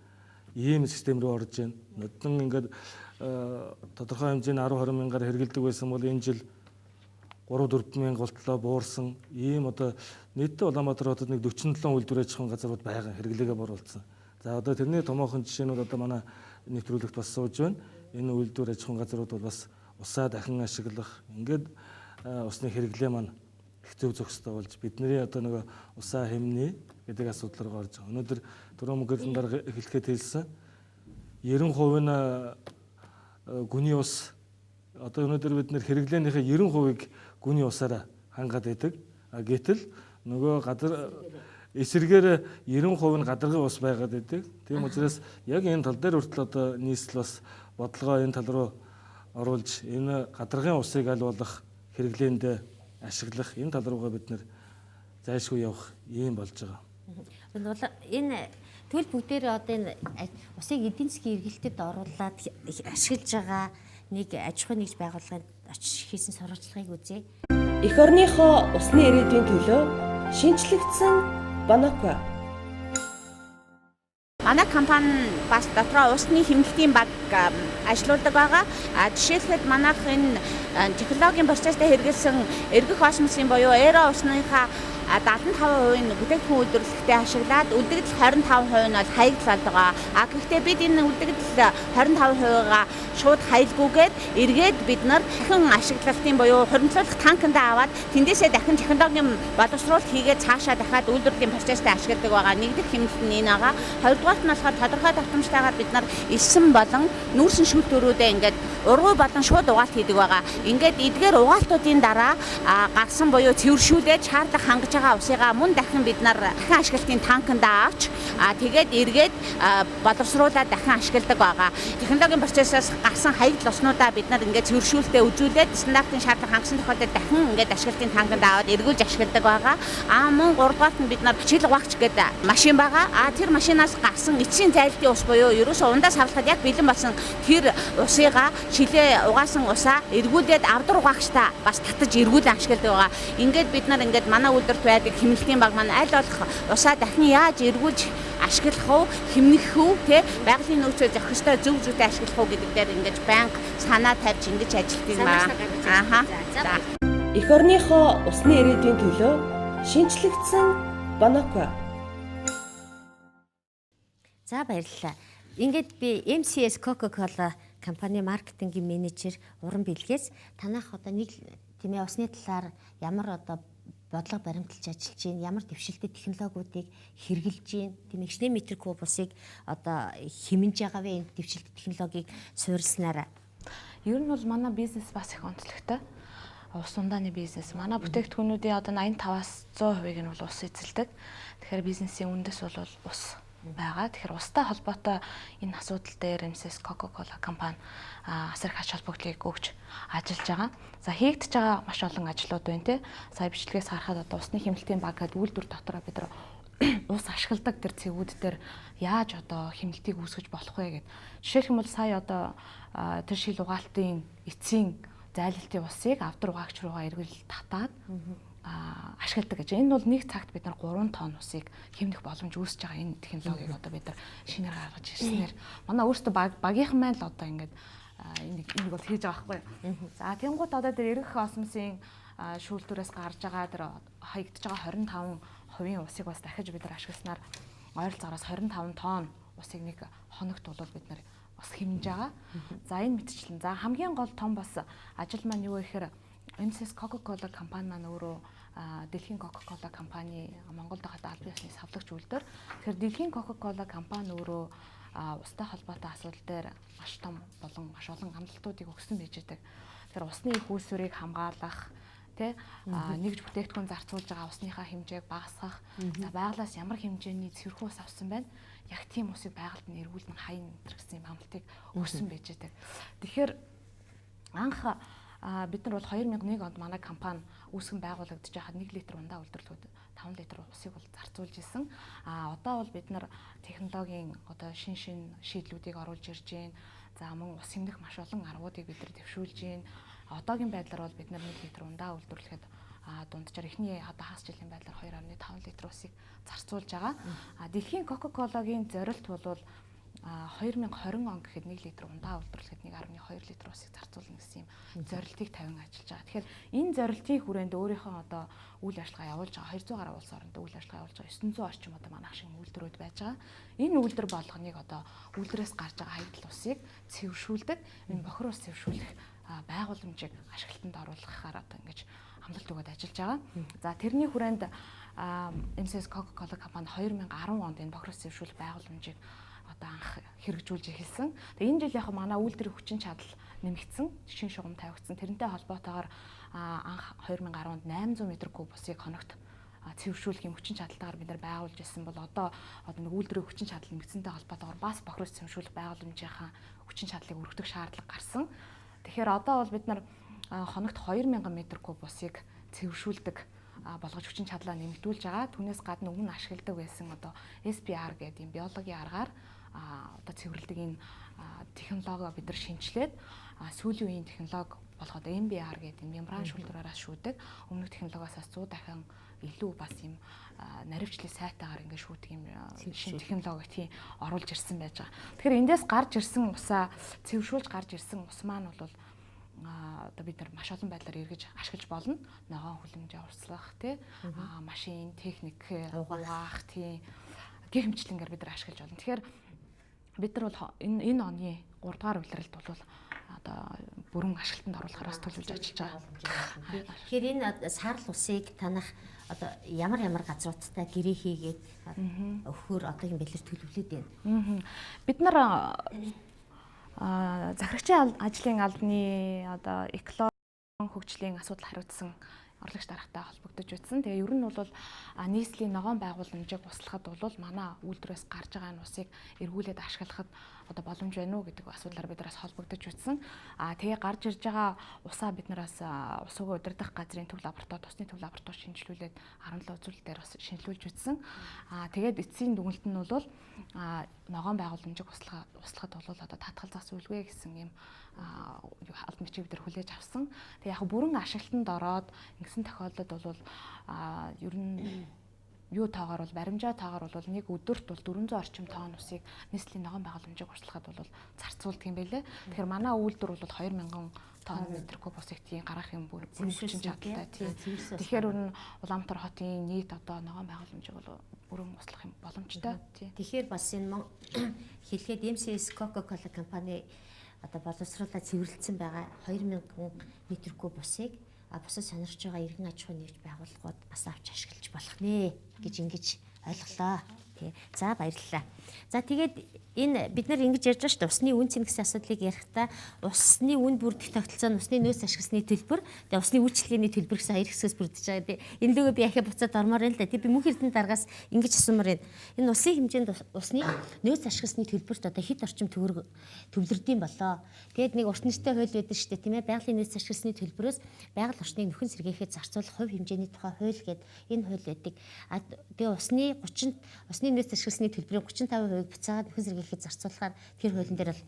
ийм систем рүү орж байна. Нодон ингээд тодорхой хэмжээний 10 20 мянгаар хэрэгэлдэг байсан бол энэ жил 3 4 мянга болтлоо буурсан. Ийм одоо нийтдээ Улаанбаатар хотод нэг 47 үйлдвэр аж ахуйн газрууд байгаа хэрэглээгээ бууруулсан. За одоо тэрний томоохон жишээнүүд одоо манай нэвтрүүлэгт бас сууж байна. Энэ үйлдвэр аж ахуйн газрууд бол бас усаа дахин ашиглах ингээд усны хэрэглээ маань их зөв зохистой болж бидний одоо нөгөө усаа хэмнээ гэдэг асуудал руу орж байгаа. Өнөөдөр түрүү мөнгөний дарга эхлэхэд хэлсэн 90% нь гүний ус одоо өнөөдөр бид нэр хэрэглээнийхээ 90%-ийг гүний усаараа хангаад байдаг. Гэтэл нөгөө газар эсрэгээр 90% нь гадаргын ус байгаад байдаг. Тийм учраас яг энэ тал дээр хүртэл одоо нийслэл бас бодлогоо энэ тал руу оруулж энэ гадаргын усыг аль болох хэрэглээндээ ашиглах энэ тал руугаа бид нэр зайлшгүй явах ийм болж байгаа. Энэ тэгвэл бүгдээрээ одоо энэ усыг эдийн засгийн эргэлтэд оруулаад ашиглаж байгаа нэг аж ахуйн нэгж байгууллагын очиж хийсэн сурвалжлагыг үзье. Эх орныхоо усны ирээдүйн төлөө шинжлэгдсэн Банаква. Манай компани бас дотроо усны хэмнэлтийн баг ажилуулдаг байгаа. Жишээлбэл манайх энэ технологийн процесстэй хэрэглэсэн эргэх осмосын буюу аэро усныхаа 75% нь бүтээгдэхүүн үйлдвэрлэхдээ ашиглаад үлдэгдэл 25% нь бол хаягдал болдог. А гэхдээ бид энэ үлдэгдэл 25%-га шууд хаялгүйгээд эргээд бид нар дахин ашиглалтын буюу хуримтлуулах танкандаа аваад тэндээсээ дахин технологийн боловсруулалт хийгээд цаашаа дахиад үйлдвэрлэлийн процесстэй ашигладаг байгаа. Нэг дэх хэмнэлт нь энэ байгаа. Хоёрдугаарт нь болохоор тодорхой давтамжтайгаар бид нар элсэн болон нүүрсэн шүүлтүүрүүдээ ингээд ургуй болон шууд угаалт хийдэг байгаа. Ингээд эдгээр угаалтуудын дараа гарсан буюу цэвэршүүлээд шаардлага хангаж байгаа усыгаа мөн дахин бид нар дахин ашиглалтын танкандаа авч тэгээд эргээд боловсруулаад дахин ашигладаг байгаа. Технологийн процессоос гарсан хаягдал уснуудаа бид нар ингээд цэвэршүүлэлтээ үзүүлээд стандартын шаардлага хангасан тохиолдолд дахин ингээд ашиглалтын танканд аваад эргүүлж ашигладаг байгаа. Мөн гуравдугаарт нь бид нар чил угаагч гэдэг машин байгаа. Тэр машинаас гарсан эцсийн зайлтын ус буюу ерөөсөө ундаас савлахад яг бэлэн болсон тэр усыгаа шилээ угаасан усаа эргүүлээд авдар угаагчтай бас татаж эргүүлэн ашигладаг байгаа. Ингээд бид нар ингээд манай үйлдвэрт байдаг хэмнэлтийн баг маань аль болох усаа дахин яаж эргүүлж ашиглах уу, хэмнэх үү, тэ байгалийн нөөцөө зохистой зөв зүйтэй ашиглах уу гэдэг дээр ингэж байнга санаа тавьж ингэж ажилладаг юм аа. Ааха. За. Эх орныхоо усны ирээдүйн төлөө шинжлэгдсэн Боноко. За баярлалаа. Ингээд би MCS Coca-Cola компани маркетингийн менежер Уран Бэлгээс танах одоо нэг тийм усны талаар ямар одоо бодлого баримталж ажиллаж байна, ямар дэвшилтэт технологиудыг хэрэглэж байна, тийм ихнээ метр куб усыг одоо хэмнэж байгаа вэ, энэ дэвшилтэт технологиг суурилснараа? Ер нь бол манай бизнес бас их онцлогтой. Ус ундааны бизнес. Манай бүтээгдэхүүнүүдийн одоо 85-аас 100% нь бол ус эзэлдэг. Тэгэхээр бизнесийн үндэс бол ус байгаа. Тэгэхээр устай холбоотой энэ асуудал дээр MCS Coca-Cola компани асар их ач холбогдлыг өгч ажиллаж байгаа. За хийгдэж байгаа маш олон ажлууд байна те. Сая бичлэгээс харахад одоо усны хэмнэлтийн баг гэдэг үйлдвэр дотороо бид нар ус ашигладаг тэр цэгүүд дээр яаж одоо хэмнэлтийг үүсгэж болох вэ гэд. Жишээлх юм бол сая одоо тэр шил угаалтын эцсийн зайлалтын усыг авдар угаагч руугаа эргэл татаад ашигладаг гэж. Энэ бол нэг цагт бид нар 3 тонн усыг хэмнэх боломж үүсэж байгаа энэ технологиг одоо бид нар шинээр гаргаж ирснээр манай өөрсдөө багийнхан маань л одоо ингээд энийг бол хийж байгаа байхгүй. За тэнгууд одоо тэр эргэх осмосын шүүлтүүрээс гарч байгаа тэр хаягдж байгаа 25% усыг бас дахиж бид нар ашигласнаар ойролцоогоос 25 тонн усыг нэг хоногт бол бид нар бас хэмнэж байгаа. За энэ мэтчлэн. За хамгийн гол том бас ажил маань юу вэ гэхээр MCS Coca-Cola компани маань өөрөө дэлхийн Coca-Cola компани Монголд байгаа албан ёсны савлагч үйлдвэр. Тэгэхээр дэлхийн Coca-Cola компани өөрөө устай холбоотой асуудал дээр маш том болон маш олон амлалтуудыг өгсөн байж байдаг. Тэгэхээр усны их үүсвэрийг хамгаалах, тэ нэгж бүтээгдэхүүн зарцуулж байгаа усныхаа хэмжээг багасгах, за байгалаас ямар хэмжээний цэвэрхэн ус авсан байна, яг тийм усыг байгальд нь эргүүлэн хаян гэсэн юм амлалтыг өгсөн байж байдаг. Тэгэхээр анх бид нар бол 2001 онд манай компани үүсгэн байгуулагдаж байхад 1 литр ундаа үйлдвэрлэхэд 5 литр усыг бол зарцуулж исэн. А одоо бол бид нар технологийн одоо шин шийдлүүдийг оруулж ирж байна. За мөн ус хэмнэх маш олон аргуудыг бид нар дэвшүүлж байна. Одоогийн байдлаар бол бид нар 1 литр ундаа үйлдвэрлэхэд дунджаар эхний одоо хагас жилийн байдлаар 2.5 литр усыг зарцуулж байгаа. А дэлхийн Coca-Cola-гийн зорилт бол 2020 он гэхэд 1 литр ундаа үйлдвэрлэхэд 1.2 литр усыг зарцуулна гэсэн юм зорилтыг тавин ажиллаж байгаа. Тэгэхээр энэ зорилтын хүрээнд өөрийнхөө одоо үйл ажиллагаа явуулж байгаа 200 гаруй улс оронд үйл ажиллагаа явуулж байгаа 900 орчим одоо манайх шиг үйлдвэрүүд байж байгаа. Энэ үйлдвэр болгоныг одоо үйлдвэрээс гарч байгаа хаягдал усыг цэвэршүүлдэг, энэ бохир ус цэвэршүүлэх байгууламжийг ашиглалтанд оруулахаар одоо ингэж амлалт өгөөд ажиллаж байгаа. За тэрний хүрээнд MCS Coca-Cola компани 2010 онд энэ бохир ус цэвэршүүлэх байгууламжийг одоо анх хэрэгжүүлж эхэлсэн. Тэгээ энэ жил яг манай үйлдвэрийн хүчин чадал нэмэгдсэн, шин шугам тавигдсан. Тэрнтэй холбоотойгоор анх 2010 онд 800 м куб усыг хоногт цэвэршүүлэх юм хүчин чадалтайгаар бид нар байгуулж ирсэн бол одоо нэг үйлдвэрийн хүчин чадал нэмэгдсэнтэй холбоотойгоор бас бохир ус цэвэршүүлэх байгууламжийнхаа хүчин чадлыг өргөдөх шаардлага гарсан. Тэгэхээр одоо бол бид нар хоногт 2000 м куб усыг цэвэршүүлдэг болгож хүчин чадлаа нэмэгдүүлж байгаа. Түүнээс гадна өмнө ашигладаг байсан одоо SPR гэдэг юм биологийн аргаар одоо цэвэрлэдэг энэ технологио бид нар шинчлээд сүүлийн үеийн технологи болгоод MBR гэдэг юм мембран шүүлтүүрээс шүүдэг. Өмнөх технологиос 100 дахин илүү бас юм наривчлал сайтаагаар ингээд шүүдэг юм шинэ технологи тийм оруулж ирсэн байж байгаа. Тэгэхээр эндээс гарч ирсэн усаа цэвэршүүлж гарч ирсэн ус маань бол одоо бид нар маш олон байдлаар эргэж ашиглаж болно. Ногоон хүлэмжээ урьдчилах тий, машин, техник угаах тий гэх мэтчилэнгээр бид нар ашиглаж болно. Тэгэхээр бид нар бол энэ оны 3 дугаар улиралд бол одоо бүрэн ашиглалтанд оруулахаар бас төлөвлөж ажиллаж байгаа. Тэгэхээр энэ саарл усыг танах одоо ямар ямар газруудтай гэрээ хийгээд өгөхөөр одоогийн байдлаар төлөвлөд байна. Бид нар захирагчийн ажлын албаны одоо экологи хөгжлийн асуудал хариуцсан орлогч даргатай холбогдож байсан. Тэгээ ер нь бол нийслэлийн ногоон байгууламжийг услахад бол манай үйлдвэрээс гарч байгаа энэ усыг эргүүлээд ашиглахад одоо боломж байна уу гэдэг асуудлаар бид нараас холбогдож байсан. Тэгээ гарч ирж байгаа усаа бид нараас ус угаа удирдах газрын төв лаборатори, усны төв лаборатори шинжилүүлээд 17 үзүүлэлт дээр бас шинжилүүлж үзсэн. Тэгээд эцсийн дүгнэлт нь бол ногоон байгууламжийг услахад бол одоо татгал зас үйлгүй гэсэн юм албан бичиг бид нар хүлээж авсан. Тэгээ яг бүрэн ашиглалтанд ороод ингэсэн тохиолдолд бол ер нь юу тоогоор бол баримжаа тоогоор бол нэг өдөрт бол 400 орчим тонн усыг нийслэлийн ногоон байгууламжийг урьдчилахад бол зарцуулдаг юм байлээ. Тэгэхээр манай үйлдвэр бол 2000 тонн метр куб усыг тийм гаргах юм бүр хүчин чадалтай тийм. Тэгэхээр ер нь Улаанбаатар хотын нийт одоо ногоон байгууламжийг бол бүрэн услах юм боломжтой тийм. Тэгэхээр бас энэ хэлгээд MCS Coca-Cola компани одоо боловсруулаад цэвэрлсэн байгаа 2000 метр куб усыг бусад сонирхож байгаа иргэн аж ахуйн нэгж байгууллагууд бас авч ашиглаж болох нэ гэж ингэж ойлголоо. Тий. За баярлалаа. За тэгээд энэ бид нар ингэж ярьж байгаа шүү дээ. Усны үн цэн гэсэн асуудлыг ярихдаа усны үн бүрдэх тогтолцоо нь усны нөөц ашигласны төлбөр, тэгээд усны үйлчилгээний төлбөр гэсэн хоёр хэсгээс бүрдэж байгаа. Тий. Энэ лүгээ би ахиа буцаад ормоор байна л да. Тий би мөнх эрдэнэ даргаас ингэж асуумаар байна. Энэ усын хэмжээнд усны нөөц ашигласны төлбөрт одоо хэд орчим төгрөг төвлөрдөм болоо. Тэгээд нэг урт нэртэй хууль байдаг шүү дээ, тийм ээ. Байгалийн нөөц ашигласны төлбөрөөс байгаль орчныг нөхөн сэргээхэд зарцуулах хувь хэмжээний тухай хууль гэдэг энэ хууль байдаг. А тэгээ усны 30 усны нөөц ашигласны төлбөрийн 35% буцаагаад нөхөн сэргээхэд зарцуулахаар тэр хуулийн дээр бол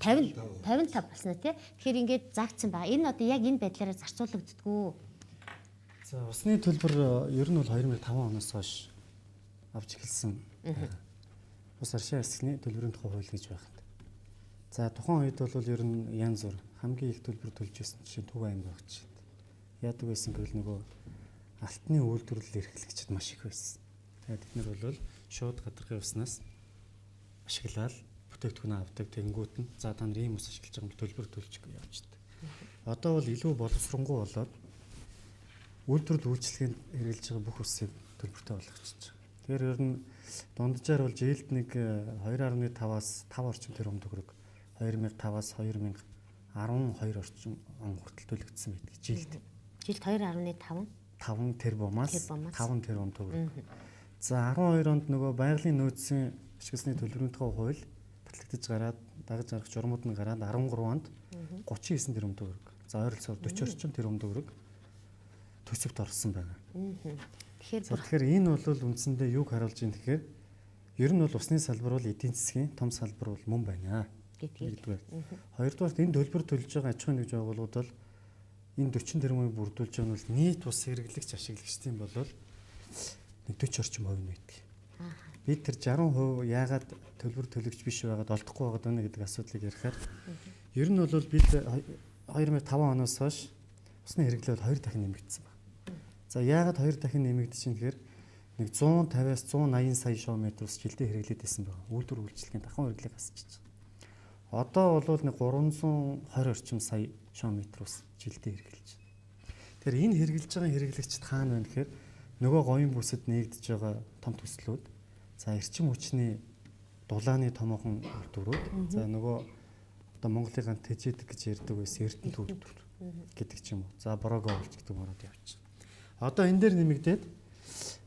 50 55 болсон тий. Тэгэхээр ингээд заагдсан байгаа. Энэ одоо яг энэ байдлаараа зарцуулагддгүү. За усны төлбөр ер нь бол 2005 оноос хойш авч эхэлсэн. Ус аршин хэсгийн төлбөрийн тухай хууль гэж байна. За тухайн үед бол ер нь янз бүр хамгийн их төлбөр төлж байсан жишээ Төв аймаг байх чинь. Яадаг байсан гэвэл нөгөө алтны үйлдвэрлэл эрхлэгчид маш их байсан. Тэгээд бид нар бол шууд гадаргын уснаас ашиглаад бүтээгдэхүүнээ авдаг. Тэгэнгүүт нь за та нар ийм ус ашиглаж байгаа юм төлбөр төлчихгүй явчихдаг. Одоо бол илүү боловсронгуй болоод үйлдвэрлэл үйлчилгээнд хэрэглэж байгаа бүх усыг төлбөртэй болгочихж байгаа. Тэгэхээр ер нь дунджаар бол жилд нэг 2.5-аас 5 орчим тэрбум төгрөг 2005-аас 2012 орчим он хүртэл төлөгдсөн байдаг жилд. Жилд 2.5 5 тэрбумаас 5 тэрбум төгрөг. За 12 онд нөгөө байгалийн нөөцийн ашигласны төлбөрийн тухай хууль батлагдаж гараад дагаж гарах журмууд нь гараад 13 онд 39 тэрбум төгрөг. За ойролцоогоор 40 орчим тэрбум төгрөг төсөвт орсон байна. Тэгэхээр энэ бол үндсэндээ юуг харуулж байна гэхээр ер нь бол усны салбар бол эдийн засгийн том салбар бол мөн байна гэдгийг. Хоёрдугаарт энэ төлбөр төлж байгаа аж ахуйн нэгж байгууллагууд бол энэ 40 тэрбумыг бүрдүүлж байгаа нь бол нийт ус хэрэглэгч ашиглагчдын бол нэг 40 орчим хувь нь байдаг. Бид тэр 60% яагаад төлбөр төлөгч биш байгаад олдохгүй байгаад байна гэдэг асуудлыг ярихаар ер нь бол бид 2005 оноос хойш усны хэрэглээ бол 2 дахин нэмэгдсэн байна. За яагаад 2 дахин нэмэгдэж чинь гэхээр нэг 150-аас 180 сая шуметр ус жилдээ хэрэглээд байсан байна. Үйлдвэр үйлчилгээний давхан хэрэглээг хасчихж байгаа. Одоо бол нэг 320 орчим сая шуметр ус жилдээ хэрэглэж байна. Тэгэхээр энэ хэрэглэж байгаа хэрэглэгчд хаана байна гэхээр нөгөө говийн бүсэд нэгдэж байгаа том төслүүд, за эрчим хүчний дулааны томоохон үйлдвэрүүд, за нөгөө одоо Монголын ганц тэжээдэг гэж ярьдаг байсан Эрдэнэт үйлдвэр гэдэг ч юм уу. За Борого уулж гэдэг мөрөд явчих. Одоо энэ дээр нэмэгдээд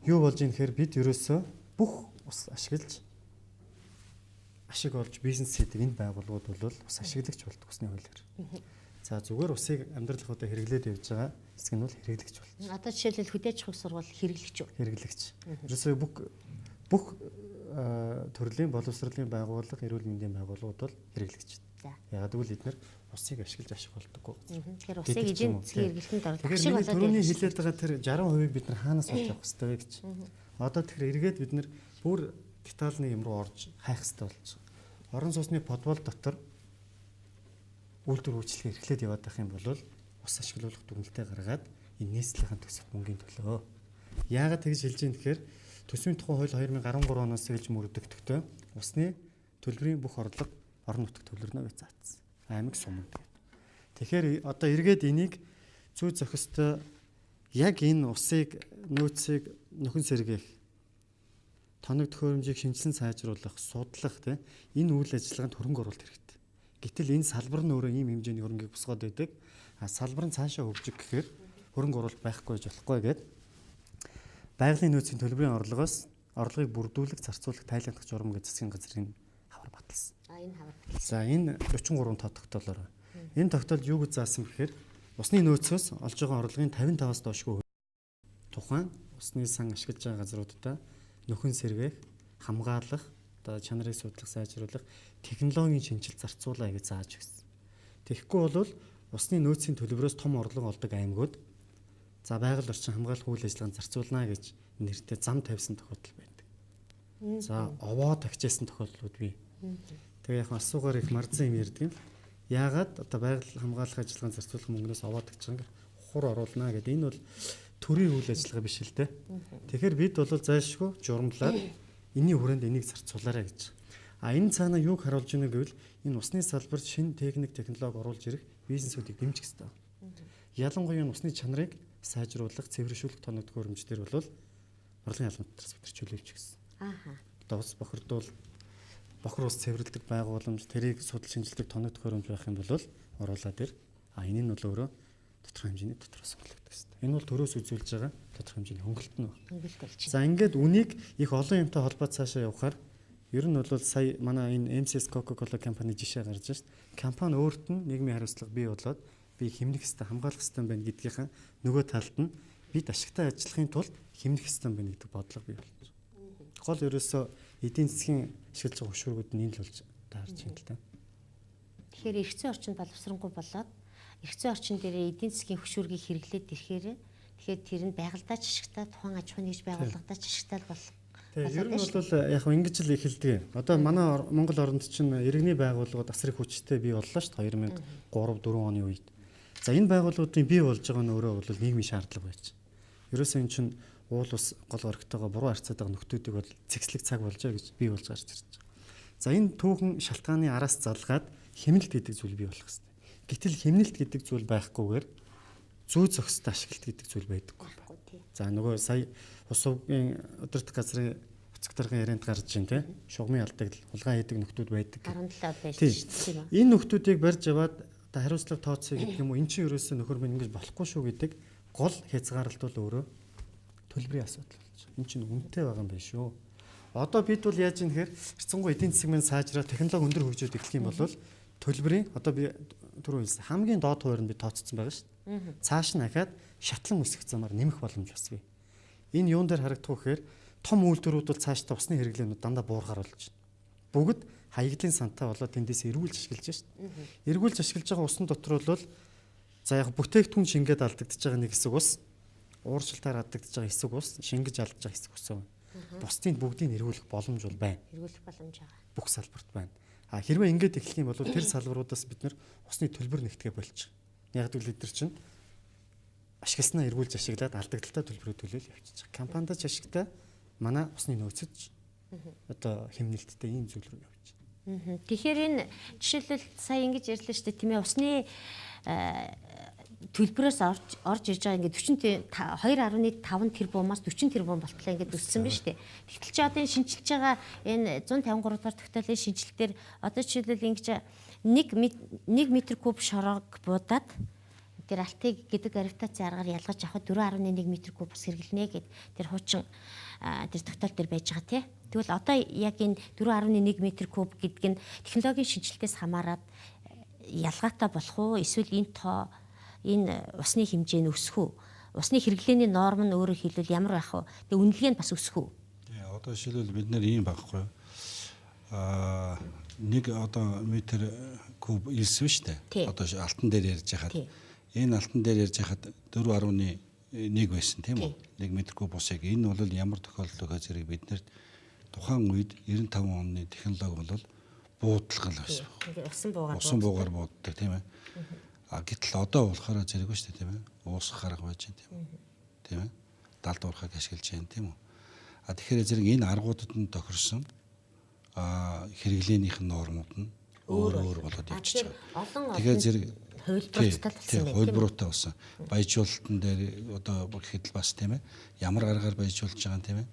юу болж ийн гэхээр бид ерөөсөө бүх ус ашиглаж ашиг олж бизнес хийдэг энэ байгууллагууд бол ус ашиглагч болдог усны хуулиар. За зүгээр усыг амьдрал одоо хэрэглээд явж байгаа хэсэг нь бол хэрэглэгч болж. Одоо жишээлбэл хөдөө аж ахуйн сургууль хэрэглэгч үү? Хэрэглэгч. Ерөөсөө бүх төрлийн боловсролын байгууллага, эрүүл мэндийн байгууллагууд бол хэрэглэгч. Яг гэвэл эдгээр усыг ашиглаж ашиг болдоггүй. Тэгэхээр усыг эдийн засгийн эргэлтэнд оруулах ашиг болоод түрүүний хэлээд байгаа тэр 60%-ийг бид нар хаанаас олж авах ёстой вэ гэж. Одоо тэгэхээр эргээд бид нар бүр детальны юм руу орж хайх ёстой болж байгаа. Орон сууцны подвол дотор үйлдвэр үйлчилгээ эрхлээд яваад байх юм бол ус ашиглуулах дүгнэлтээ гаргаад энэ нийслэлийн төсөвт мөнгөний төлөө. Яагаад тэгж хэлж ийм гэхээр төсвийн тухай хууль 2013 оноос эхэлж мөрөгдөгдөлтөө усны төлбөрийн бүх орлого орон нутагт төлөрнө гэж заасан. Аймаг суманд гэдэг. Тэгэхээр одоо эргээд энийг зүй зохистой яг энэ усыг нөөцийг нөхөн сэргээх, тоног төхөөрөмжийг шинжилэн сайжруулах, судлах тийм энэ үйл ажиллагаанд хөрөнгө оруулалт хэрэгтэй. Гэтэл энэ салбар нь өөрөө ийм хэмжээний хөрөнгийг босгоод байдаг. А салбар нь цаашаа хөгжих гэхээр хөрөнгө оруулалт байхгүй гэж болохгүй гээд байгалийн нөөцийн төлбөрийн орлогоос орлогыг бүрдүүлэх, зарцуулах, тайлгнах журам гэж засгийн газрын хавар баталсан. А энэ хавар баталсан. За энэ 43 тоо тогтоолоор. Энэ тогтоолд юу гэж заасан гэхээр усны нөөцөөс олж байгаа орлогын 55-аас доошгүй тухайн усны сан ашиглаж байгаа газруудаа нөхөн сэргээх, хамгаалах, одоо чанарыг судлах, сайжруулах, технологийн шинжилэл зарцуулаа гэж зааж өгсөн. Тэгэхгүй бол усны нөөцийн төлбөрөөс том орлого олдог аймагуд за байгаль орчин хамгаалах үйл ажиллагаанд зарцуулна гэж нэртэй зам тавьсан тохиолдол байдаг. За овоо тагчээсэн тохиолдлууд бий. Тэгээ яг асуугаар их марзан юм ярьдаг юм. Яагаад одоо байгаль хамгаалах ажиллагаанд зарцуулах мөнгнөөс овоо тагч байгаа юм хур оруулна гэдэг энэ бол төрийн үйл ажиллагаа биш л дээ. Тэгэхээр бид бол зайлшгүй журамлаад энэний хүрээнд энийг зарцуулаарай гэж. А энэ цаана юуг харуулж байна гэвэл энэ усны салбарт шинэ техник технологи оруулж ирэх бизнесүүдийг дэмжих хэрэгтэй. Ялангуяа энэ усны чанарыг сайжруулах, цэвэршүүлэх тоног төхөөрөмж дээр бол орлогын албан татраас бид нар чөлөөлж гисэн. Ааха. Одоо ус бохирдуул бохор ус цэвэрлэдэг байгууламж, тэрийг судал шинжилдэг тоног төхөөрөмж байх юм бол оруулаад ир. А энэ нь бол өөрөө тодорхой хэмжээний дотроос хөнгөлөгдөх хэрэгтэй. Энэ бол төрөөс үзүүлж байгаа тодорхой хэмжээний хөнгөлөлт нь байна. Хөнгөлөлт болж байна. За ингээд үнийг их олон юмтай холбоод цаашаа явахаар ер нь бол сая манай энэ MCS Coca-Cola компани жишээ гарч байна шүү дээ. Компани өөрт нь нийгмийн хариуцлага бий болоод би хэмнэх ёстой, хамгаалах ёстой байна гэдгийнхаа нөгөө талд нь бид ашигтай ажиллахын тулд хэмнэх ёстой байна гэдэг бодлого бий болж байна. Гол ерөөсөө эдийн засгийн ашиглаж байгаа хөшүүргүүд нь энэ л болж таарч байна л да. Тэгэхээр эрх зүйн орчинд боловсронгуй болоод эрх зүйн орчин дээр эдийн засгийн хөшүүргийг хэрэглээд ирэхээр тэгэхээр тэр нь байгальдаа ч ашигтай, тухайн аж ахуйн нэгж байгууллагадаа ч ашигтай л болох. Тэгээ ер нь бол яг ингэж л эхэлдэг. Одоо манай Монгол оронд чинь иргэний байгууллагууд асар их хүчтэй бий боллоо шүү дээ 2003 4 оны үед. За энэ байгууллагуудын бий болж байгаа нь өөрөө бол нийгмийн шаардлага байж. Ерөөсөө энэ чинь уул ус гол орхитойгоо буруу харьцаад байгаа нөхдүүдийг бол цэгцлэг цаг болж байгаа гэж бий болж гарч ирж байгаа. За энэ түүхэн шалтгааны араас залгаад хэмнэлт гэдэг зүйл бий болох хэрэгтэй. Гэтэл хэмнэлт гэдэг зүйл байхгүйгээр зүй зохистой ашиглалт гэдэг зүйл байдаггүй. За нөгөө сая ус угийн удирдах газрын уцаг даргын ярианд гарч ин тэ шугамын алдагдал, хулгай хийдэг нөхдүүд байдаг. 17 байж тийм үү. Энэ нөхдүүдийг барьж аваад одоо хариуцлага тооцъё гэдэг юм уу? Эн чинь ерөөсөө нөхөр минь ингэж болохгүй шүү гэдэг гол хязгаарлалт бол өөрөө төлбөрийн асуудал болж байна. Эн чинь үнэтэй байгаа юм байна шүү. Одоо бид бол яаж юм гэхээр эрцэнгуй эдийн засаг минь сайжраа технологи өндөр хөгжөөд эхлэх юм бол төлбөрийн одоо би түрүү хэлсэн хамгийн доод хуваар нь би тооцсон байгаа шүү дээ. Цааш нь ахаад шатлан өсөх замаар нэмэх боломж бас бий. Энэ юун дээр харагдах вэ гэхээр том үйлдвэрүүд бол цаашдаа усны хэрэглээнүүд дандаа буурахаар болж байна. Бүгд хаягдлын сантай болоод тэндээс эргүүлж ашиглаж байна шүү дээ. Эргүүлж ашиглаж байгаа усан дотор бол за яг бүтээгдэхүүн шингээд алдагдчихж байгаа нэг хэсэг ус, ууршилтаар алдагдчихж байгаа хэсэг ус, шингэж алдаж байгаа хэсэг ус байна. Бусдын бүгдийг эргүүлэх боломж бол байна. Эргүүлэх боломж байгаа. Бүх салбарт байна. А хэрвээ ингэж эхлэх юм бол тэр салбаруудаас бид нэр усны төлбөр нэгтгээ болчих. Яг гэвэл бид нар чинь ашигласнаа эргүүлж ашиглаад алдагдaltaй төлбөрөө төлөөл явчихж байгаа. Компанид ч ашигтай, манай усны нөөцөд одоо хэмнэлттэй ийм зүйл рүү явж байна. Тэгэхээр энэ жишээлбэл сая ингэж ярьлаа шүү дээ тийм ээ усны төлбөрөөс орж ирж байгаа ингээд 42.5 тэрбумаас 40 тэрбум болтлоо ингээд өссөн биз дээ. Тэгтэл чи одоо энэ шинчилж байгаа энэ 153 дугаар тогтоолын шинжилтээр одоо жишээлбэл ингэж 1 метр куб шорог буудаад тэр алтыг гэдэг гравитацийн аргаар ялгаж авахад 4.1 метр куб ус хэрэглэнэ гэд тэр хуучин тэр тогтоол дээр байж байгаа тий. Тэгвэл одоо яг энэ 4.1 метр куб гэдэг нь технологийн шинжилтээс хамаарат ялгаатай болох уу эсвэл энэ тоо энэ усны хэмжээ нь өсөх үү? Усны хэрэглээний норм нь өөрөөр хэлбэл ямар байх вэ? Тэгээ үнэлгээ нь бас өсөх үү? Тий, одоо жишээлбэл бид нэр ийм байхгүй юу? Нэг одоо метр куб илсвэ шүү дээ. Одоо алтан дээр ярьж хахад энэ алтан дээр ярьж хахад 4.1 байсан тийм үү? 1 метр куб усыг энэ бол ямар тохиолдол вэ зэрэг бид нарт тухайн үед 95 оны технологи бол Буудлага л байсан. Ингээд усан буугаар бууддаг, тийм ээ. А гэтэл одоо болохоор зэрэг шүү дээ, тийм ээ. Уусгах арга байж байна, тийм үү? Тийм ээ. Далд уурхайг ашиглаж байна, тийм үү? А тэгэхээр зэрэг энэ аргуудад нь тохирсон хэрэглээнийх нь нормууд нь өөр болоод явчихж байгаа. Тэгэхээр зэрэг хувилбартай болсон байна. Хувилбартай болсон. Баяжуулалтан дээр одоо гэхэд л бас, тийм ээ. Ямар аргаар баяжуулж байгаа юм, тийм ээ.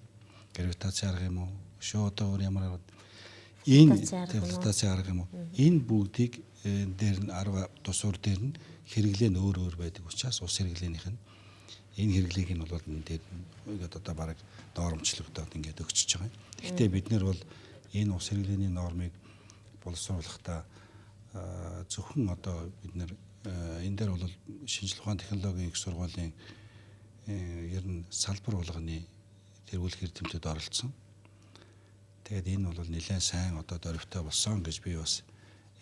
Гравитаци арга юм уу? Өшөө одоо өөр ямар арга? Энэ флотаци арга юм уу? Энэ бүгдийг дээр нь арга тусуур дээр нь хэрэглээ нь өөр байдаг учраас ус хэрэглээнийх нь энэ хэрэглээг нь бол энэ дээр ингээд одоо бараг доромжлогдоод ингээд өгчөж байгаа юм. Гэхдээ бид нэр бол энэ ус хэрэглээний нормыг боловсруулахдаа зөвхөн одоо бид нэр энэ дээр бол шинжлэх ухааны технологийн их сургуулийн ер нь салбар болгоны тэргүүлэх эрдэмтэд оролцсон. Тэгээд энэ бол нэлээд сайн одоо дөрвтэй болсон гэж би бас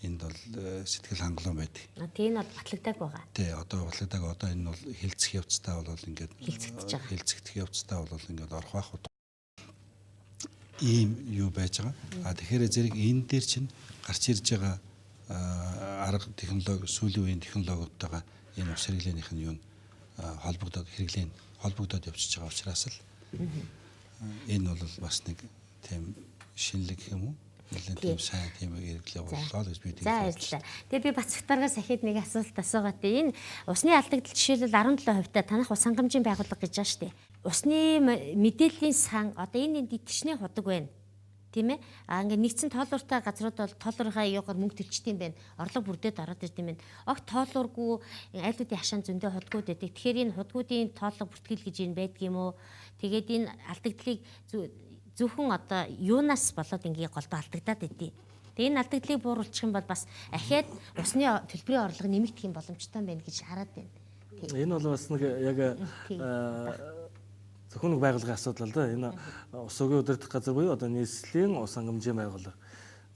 энд бол сэтгэл хангалуун байдаг. Тийм нь бол батлагдааг байгаа. Тий, одоо батлагдааг, одоо энэ бол хилцэх явцтай бол ингээд хилцэгдэж байгаа. Хилцэгдэх явцтай бол ингээд орох байх ийм юу байж байгаа. А тэгэхээр зэрэг энэ дээр чинь гарч ирж байгаа арга технологи, сүүлийн үеийн технологиудтайгаа энэ ус хэрэглээнийх нь юу холбогдоод хэрэглээ нь холбогдоод явчихж байгаа учраас л энэ бол бас нэг тийм шинэлэг гэх юм уу? Нэлээд тийм сайн тийм хэрэглээ боллоо гэж би тэгж. За баярлалаа. Тэгээ би Бацбатаргаас ахид нэг асуулт асуугаад энэ усны алдагдал жишээлбэл 17% та танах ус хангамжийн байгууллага гэж байгаа шүү дээ. Усны мэдээллийн сан одоо энэ энд идэвчний худаг байна. Тийм ээ. А ингээд нэгдсэн тоолууртай газрууд бол тоолуурынхаа юугаар мөнгө төлчт юм байна. Орлого бүрдээд ороод ирд юм байна. Огт тоолуургүй айлуудын хашаан зөндөө худгууд байдаг. Тэгэхээр энэ худгуудын тооллого бүртгэл гэж энэ байдаг юм уу? Тэгээд энэ алдагдлыг зөвхөн одоо юунаас болоод ингээ голдоо алдагдаад байдیں۔ Тэгээ энэ алдагдлыг бууруулчих юм бол бас ахиад усны төлбөрийн орлого нэмэгдэх юм боломжтой байна гэж хараад байна. Энэ бол бас нэг яг зөвхөн нэг байгууллагын асуудал л да. Энэ ус угийн удирдах газар буюу одоо нийслэлийн ус хангамжийн байгууллага.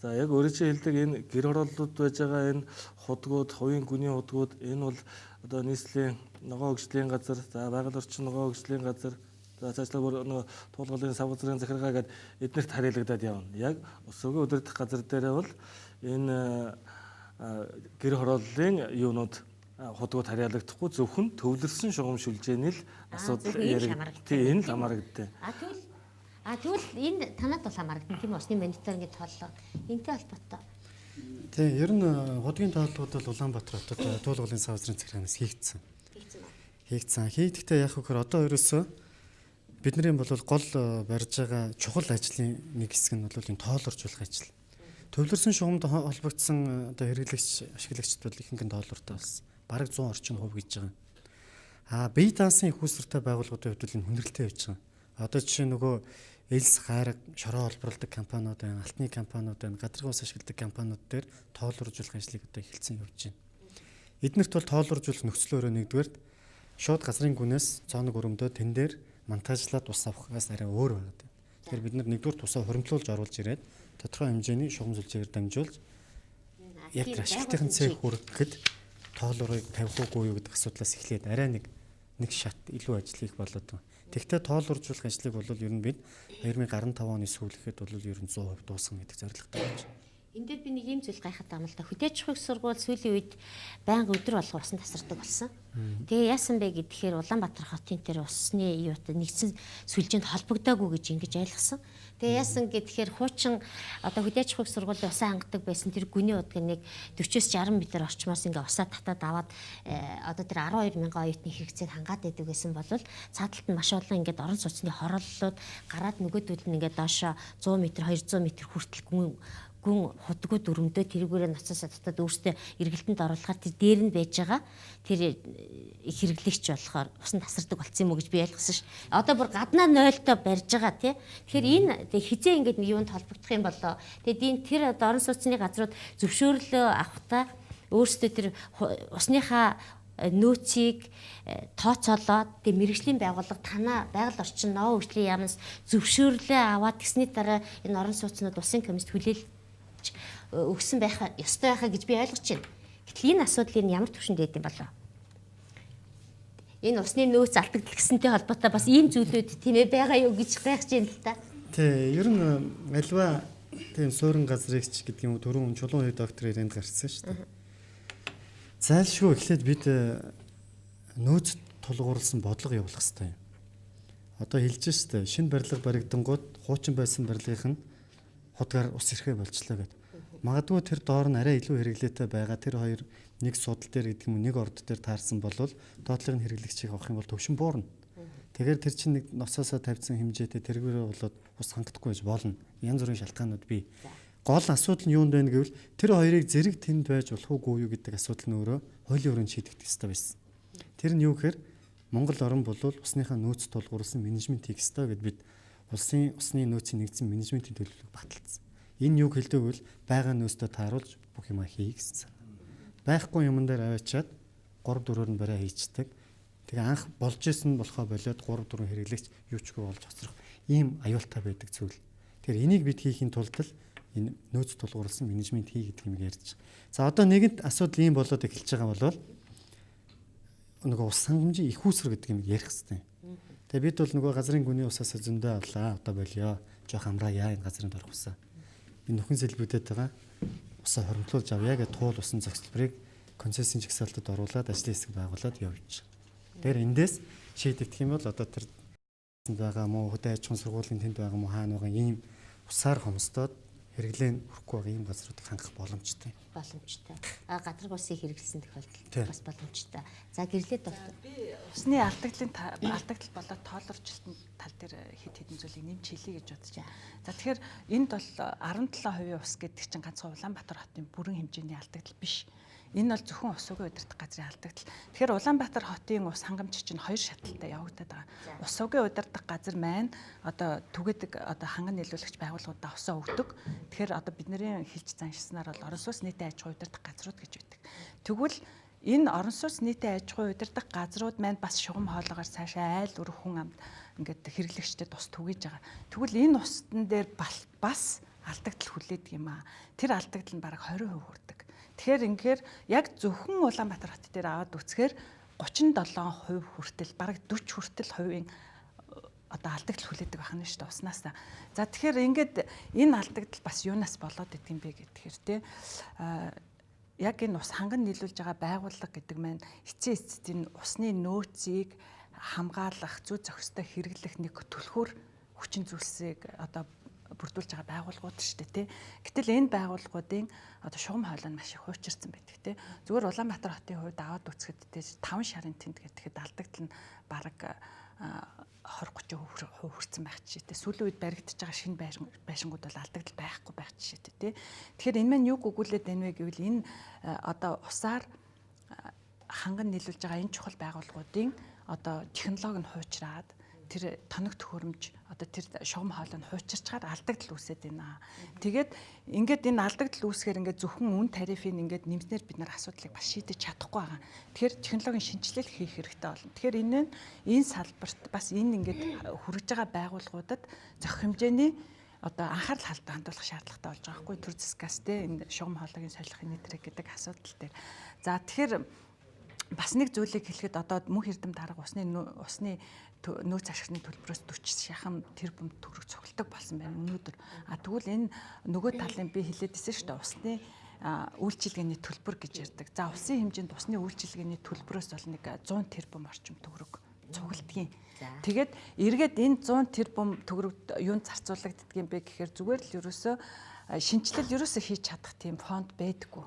За яг өөрөө чи хэлдэг энэ гэр хорооллууд байж байгаа энэ худгууд, хувийн гүний худгууд энэ бол одоо нийслэлийн ногоон хөгжлийн газар, за байгаль орчин ногоон хөгжлийн газар, за цаашлаа бүр нөгөө туулгалын сав газрын захиргаа гэдээ эднэрт харьяалагдаад явна. Яг ус угийн удирдах газар дээрээ бол энэ гэр хорооллын юунууд худгууд харьяалагдахгүй зөвхөн төвлөрсөн шугам шүлжээний л асуудал яригдтыг энэ л хамаарагддаг. А тэгвэл энэ танад бол хамаарагдана тийм усны мониторингийн тооллого энтэй холбоотой. Тийм, ер нь худгийн тооллогод бол Улаанбаатар хотод туулгалын сав газрын захиргаанаас хийгдсэн. Хийгдсэн. Хийгдэхдээ яг хөхөр одоо ерөөсөө бидний бол гол барьж байгаа чухал ажлын нэг хэсэг нь бол энэ тоолоржуулах ажил. Төвлөрсөн шугамд холбогдсон одоо хэрэглэгч, ашиглагчд бол ихэнх нь тоолууртай болсон. Бараг 100 орчим хувь гэж байгаа. А бие даасан их усртай байгууллагуудын хувьд бол энэ хүндрэлтэй явж байгаа. Одоо жишээ нөгөө элс хайраг, шороо олборлдог компаниуд байна, алтны компаниуд байна, гадрын ус ашигладаг компаниуд дээр тоолоржуулах ажлыг одоо эхэлсэн явж байна. Эднэрт бол тоолоржуулах нөхцлөөрөө нэгдүгээрт шууд газрын гүнээс цооног өрөмдөө тэн дээр монтажлаад ус авахаас арай өөр байна. Тэгэхээр бид нэгдүгээр тусаа хуримтлуулж оруулж ирээд тодорхой хэмжээний шугам сүлжээгээр дамжуулж яг тэр ашиглалтын цэг хүргэхэд тоолуурыг тавих уугүй юу гэдэг асуудлаас эхлээд арай нэг шат илүү ажил хийх болоод байна. Тэгвэл тоолууржуулах ажлыг бол ер нь бид 2015 оны сүүлэхэд бол ер нь 100% дуусгана гэдэг зорилготой байж байна. Энэ дээр би нэг юм зүйл гайхаад байгаа юм л да. Хөдөө аж ахуйн сургууль сүүлийн үед байнга өдөр болго усан тасардаг болсон. Тэгээ яасан бэ гэхээр Улаанбаатар хотын тэр усны юутай нэгдсэн сүлжээнд холбогдоогүй гэж ингэж ойлгосон. Тэгээ яасан гэхээр хуучин одоо хөдөө аж ахуйн сургуулийн усаа хангадаг байсан тэр гүний удаг нэг 40-с 60 м орчмоос ингээ усаа татаад аваад одоо тэр 12 мянган оюутны хэрэгцээг хангаад байдаг байсан бол цааталт нь маш олон ингээд орон сууцны хорооллууд гараад нөгөөдөл нь ингээд доошо 100 м 200 м хүртэл гүн худгууд өрөмдөө тэрүүгээрээ ноцоосоо татаад өөртөө эргэлтэнд оруулахаар тэр дээр нь байж байгаа тэр хэрэглэгч болохоор усан тасардаг болсон юм уу гэж би ойлгосон ш. Одоо бүр гаднаа 0-той барьж байгаа тий. Тэгэхээр энэ хизээ ингээд юунд холбогдох юм болоо. Тэгэд энэ тэр одоо орон сууцны газрууд зөвшөөрлөө авахдаа өөрсдөө тэр усныхаа нөөцийг тооцоолоод тэг мэрэгжлийн байгууллага танаа байгаль орчин ногоон хөгжлийн яамнаас зөвшөөрлөө аваад тэгсний дараа энэ орон сууцнууд улсын комиссд хүлээлт өгсөн байх ёстой байхаа гэж би ойлгож байна. Гэтэл энэ асуудлыг ямар түвшинд байд юм болоо? Энэ усны нөөц алдагдал гэсэнтэй холбоотой бас ийм зүйлүүд тийм байгаа юу гэж гайхаж байна л та. Тий, ер нь альва Тийм суурин газрыг ч гэдэг юм уу түрүүн чулуун хоёр доктор ярианд гарсан шүү дээ. Зайлшгүй эхлээд бид нөөц тулгуурласан бодлого явуулах хэрэгтэй юм. Одоо хэлж штэ шинэ барилга баригдангууд хуучин байсан барилгынх нь худгаар ус ирэхэ болчлоо гэд. Магадгүй тэр доор нь арай илүү хэрэглээтэй байгаа тэр хоёр нэг судал дээр гэдэг юм уу нэг орд дээр таарсан болвол доотлыг нь хэрэглэгчийг авах юм бол төвшин буурна. Тэгэхээр тэр чинь нэг носоосоо тавьсан хэмжээтэй тэргээрээ болоод ус хангахгүй байж болно. Янз бүрийн шалтгаанууд бий. Гол асуудал нь юунд байна гэвэл тэр хоёрыг зэрэг тэнд байж болох уугүй юу гэдэг асуудал нь өөрөө хуулийн өрөөнд шийдэгдэх ёстой байсан. Тэр нь юу гэхээр Монгол орн болвол усныхаа нөөц тулгуурласан менежмент хийх ёстой гэд бид улсын усны нөөцийн нэгдсэн менежментийн төлөвлөгөөг баталсан. Энэ юг хэлдэг вэ? Байгаа нөөцтэй тааруулж бүх юмаа хий гэсэн санаа. Байхгүй юмн дээр аваачаад 3 4-өөр нь барай хийчдэг. Тэгээ анх болж исэн болохоо болиод 3 4 хэрэглэгч юу ч үгүй болж хоцрох ийм аюултай байдаг зүйл. Тэгэхээр энийг бид хийхин тулд л энэ нөөц тулгуурласан менежмент хий гэдэг юм ярьж. За одоо нэгэнт асуудал ийм болоод эхэлж байгаа бол нөгөө ус хангамжийн их үүсвэр гэдэг юм ярих хэрэгтэй. Тэгээ бид бол нөгөө газрын гүний усаас зөндөө авлаа. Одоо болио. Жоох амраая энэ газрын дорх усаа. Энэ нөхөн сэлбүүдэд байгаа усаа хоримтлуулж авъя гэж туул усан зохицлборыг концессийн жагсаалтад оруулаад ажлын хэсэг байгуулад явж. Тэгэхээр эндээс шийдэгдэх юм бол одоо тэр байгаа мó хөдөө аж ахуйн сургуулийн тэнд байгаа мó хаана байгаа ийм усаар хомсдоод хэрэглээ нь хүрэхгүй байгаа ийм газруудыг хангах боломжтой. Боломжтой. А гадраг усыг хэрэглэсэн тохиолдолд бас боломжтой. За гэрлээ доктор. Би усны алдагдлын алдагдал болоод тоолорчлтын тал дээр хэд хэдэн зүйлийг нэмж хэлье гэж бодож байна. За тэгэхээр энд бол 17% ус гэдэг чинь ганцхан Улаанбаатар хотын бүрэн хэмжээний алдагдал биш. Энэ бол зөвхөн ус угийн удирдах газрын алдагдал. Тэгэхээр Улаанбаатар хотын ус хангамж чинь хоёр шаталтай явагдаад байгаа. Ус угийн удирдах газар маань одоо түгээдэг одоо ханган нийлүүлэгч байгууллагуудаа усаа өгдөг. Тэгэхээр одоо бидний хэлж заншсанаар бол орон сууц нийтийн аж ахуйн удирдах газрууд гэж байдаг. Тэгвэл энэ орон сууц нийтийн аж ахуйн удирдах газрууд маань бас шугам хоолоогоор цаашаа айл өрх хүн амд ингээд хэрэглэгчдэд ус түгээж байгаа. Тэгвэл энэ устан дээр бас алдагдал хүлээдэг юм аа. Тэр алдагдал нь бараг 20% хүрдэг. Тэгэхээр ингээд яг зөвхөн Улаанбаатар хот дээр аваад үцхээр 37% хүртэл бараг 40 хүртэл хувийн одоо алдагдал хүлээдэг байх нь шүү дээ уснаас. За тэгэхээр ингээд энэ алдагдал бас юунаас болоод идэв юм бэ гэхээр те яг энэ ус ханган нийлүүлж байгаа байгууллага гэдэг маань эцсийн эцэст энэ усны нөөцийг хамгаалах, зүй зохистой хэрэглэх нэг түлхүүр хүчин зүйлсийг одоо бүрдүүлж байгаа байгууллагууд шүү дээ тий. Гэтэл энэ байгууллагуудын одоо шугам хоолой нь маш их хуучирсан байдаг тий. Зүгээр Улаанбаатар хотын хувьд аваад үзэхэд тий 5 шарын тэнд гэхэд алдагдал нь бараг 20 30% хүрсэн байх жишээтэй. Сүүлийн үед баригдаж байгаа шинэ байшингууд бол алдагдал байхгүй байх жишээтэй тий. Тэгэхээр энэ маань юг өгүүлээд байна вэ гэвэл энэ одоо усаар ханган нийлүүлж байгаа энэ чухал байгууллагуудын одоо технологи нь хуучраад тэр тоног төхөөрөмж одоо тэр шугам хоолой нь хуучирчгаар алдагдал үүсээд байна. Тэгээд ингээд энэ алдагдал үүсгэхээр ингээд зөвхөн үн тарифыг ингээд нэмснээр бид нар асуудлыг бас шийдэж чадахгүй байгаа. Тэгэхээр технологийн шинжилэл хийх хэрэгтэй болно. Тэгэхээр энэ нь энэ салбарт бас энэ ингээд хүрэж байгаа байгууллагуудад зохих хэмжээний одоо анхаарал хандуулах шаардлагатай болж байгаа байхгүй төр засгаас те энэ шугам хоолойг солих нэтрэг гэдэг асуудал дээр. За тэгэхээр бас нэг зүйлийг хэлэхэд одоо мөнх эрдэм дарга усны нөөц ашигны төлбөрөөс 40 шахам тэрбум төгрөг цугладаг болсон байна өнөөдөр. А тэгвэл энэ нөгөө талын би хэлээд ирсэн шүү дээ усны үйлчилгээний төлбөр гэж ярьдаг. За улсын хэмжээнд усны үйлчилгээний төлбөрөөс бол нэг 100 тэрбум орчим төгрөг цугладгийн. Тэгээд эргээд энэ 100 тэрбум төгрөг юунд зарцуулагддаг юм бэ гэхээр зүгээр л ерөөсөө шинэчлэл ерөөсөө хийж чадах тийм фонд байдаггүй.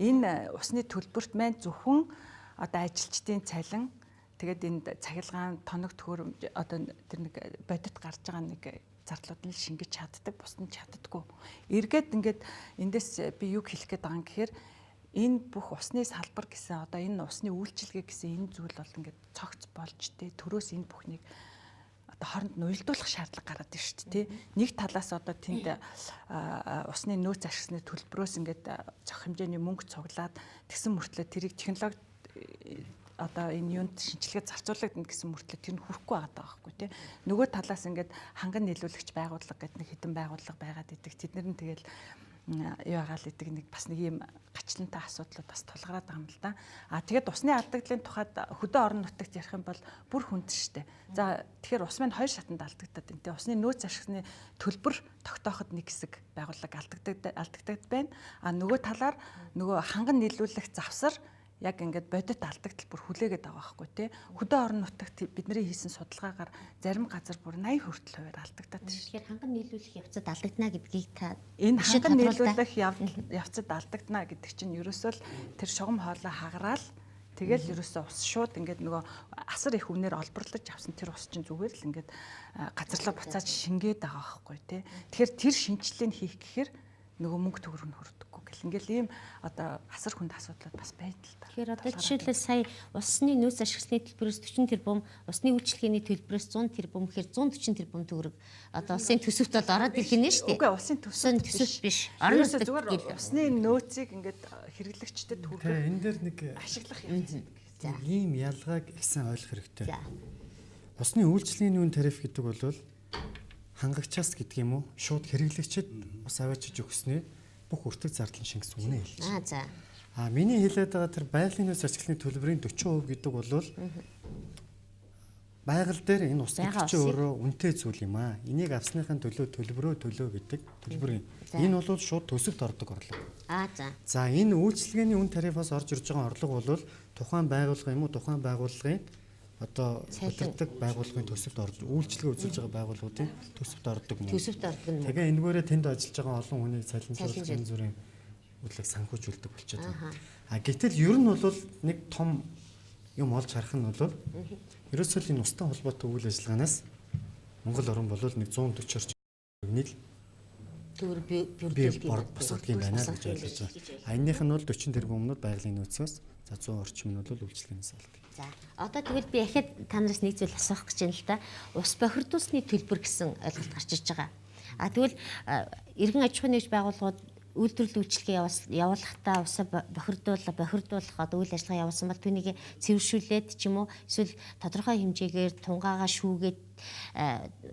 Энэ усны төлбөрт маань зөвхөн одоо ажилчдын цалин тэгээд энд цахилгаан тоног төхөөрөмж одоо тэр нэг бодит гарч байгаа нэг зардлууд нь шингэж чаддаг, бусд нь чаддаггүй. Эргээд ингээд эндээс би юу хэлэх гээд байгаа юм гэхээр энэ бүх усны салбар гэсэн одоо энэ усны үйлчилгээ гэсэн энэ зүйл бол ингээд цогц болж тэ төрөөс энэ бүхнийг одоо хооронд нь уялдуулах шаардлага гараад ирж шүү дээ. Нэг талаас одоо тэнд усны нөөц ашигласны төлбөрөөс ингээд зохих хэмжээний мөнгө цуглаад тэгсэн мөртлөө тэрийг технологи одоо энэ юунд шинжилгээ зарцуулагдана гэсэн мөртлөө тэр нь хүрэхгүй байгаа байхгүй тий. Нөгөө талаас ингээд ханган нийлүүлэгч байгууллага гэдэг нэг хідэн байгууллага байгаад идэг. Тэд нар нь тэгэл юу ягаал идэг нэг бас нэг юм гачлантай асуудлууд бас тулгараад байгаа юм л да. А тэгээд усны алдагдлын тухайд хөдөө орон нутагт ярих юм бол бүр хүнд штэ. За тэгэхээр ус маань хоёр шатанд алдагдаад байна. Тэгээ усны нөөц ашигны төлбөр тогтооход нэг хэсэг байгууллага алдагдаад байна. А нөгөө талаар нөгөө ханган нийлүүлэх завсар яг ингээд бодит алдагдал бүр хүлээгээд байгаа байхгүй тий. Хөдөө орон нутагт бидний хийсэн судалгаагаар зарим газар бүр 80 хүртэл хувиар алдагдаад байна. Тэгэхээр ханган нийлүүлэх явцад алдагдана гэдгийг та энэ ханган нийлүүлэх явцад алдагдана гэдэг чинь ерөөсөө л тэр шугам хоолой хагараал тэгэл ерөөсөө ус шууд ингээд нөгөө асар их үнээр олборлож авсан тэр ус чинь зүгээр л ингээд газарлаа буцааж шингээд байгаа байхгүй тий. Тэгэхээр тэр шинжилгээний хийх гэхээр нөгөө мөнгө төгрөг нь хүрдэггүй гэл ингээл ийм одоо асар хүнд асуудлууд бас байдаг л та. Тэгэхээр одоо жишээлбэл сая усны нөөц ашигласны төлбөрөөс 40 тэрбум, усны үйлчилгээний төлбөрөөс 100 тэрбум гэхээр 140 тэрбум төгрөг одоо улсын төсөвт бол ороод ирэх нь шүү дээ. Үгүй улсын төсөвт биш. Орон нутагт зүгээр усны нөөцийг ингээд хэрэглэгчдэд хүргэх. Энэ дээр нэг ашиглах явц. За ийм ялгааг их сайн ойлгох хэрэгтэй. Усны үйлчилгээний үн тариф гэдэг бол хангагчаас гэдэг юм уу шууд хэрэглэгчид ус аваачиж өгсөний бүх өртөг зардал нь шингэсэн үнэ хэлж. Аа за. А миний хэлээд байгаа тэр байгалийн нөөц ашиглалтын төлбөрийн 40% гэдэг бол байгаль дээр энэ ус гэдэг чинь өөрөө үнэтэй зүйл юм аа. Энийг авсныхаа төлөө төлбөрөө төлөө гэдэг төлбөр юм. Энэ бол шууд төсөвт ордог орлого. Аа за. За энэ үйлчилгээний үн тарифаас орж ирж байгаа орлого бол тухайн байгууллага юм уу тухайн байгууллагын одоо удирдах байгууллагын төсөвт орж үйлчилгээ үзүүлж байгаа байгууллагуудын төсөвт ордог юм. Төсөвт ордог юм. Тэгээ энэгээрээ тэнд ажиллаж байгаа олон хүнийг цалинжуулах янз бүрийн үдлэг санхүүжүүлдэг болчиход байна. А гэтэл ер нь бол нэг том юм олж харах нь бол ерөөсөө л энэ устай холбоотой үйл ажиллагаанаас Монгол орн бол нэг 140 орчим нийл төгрөг бүрдүүлдэг босгодог юм байна гэж ойлгож байгаа. А энэнийх нь бол 40 тэрбумнууд байгалийн нөөцөөс за 100 орчим нь бол үйлчилгээнээс олдог. За одоо тэгвэл би ахад та нараас нэг зүйл асуух гэж байна л да. Ус бохирдуулсны төлбөр гэсэн ойлголт гарч иж байгаа. А тэгвэл иргэн аж ахуйн нэгж байгууллагууд үйлдвэрлэл үйлчилгээ явуулахдаа усаа бохирдуулах одоо үйл ажиллагаа явуулсан бол түүнийг цэвэршүүлээд ч юм уу эсвэл тодорхой хэмжээгээр тунгаагаа шүүгээд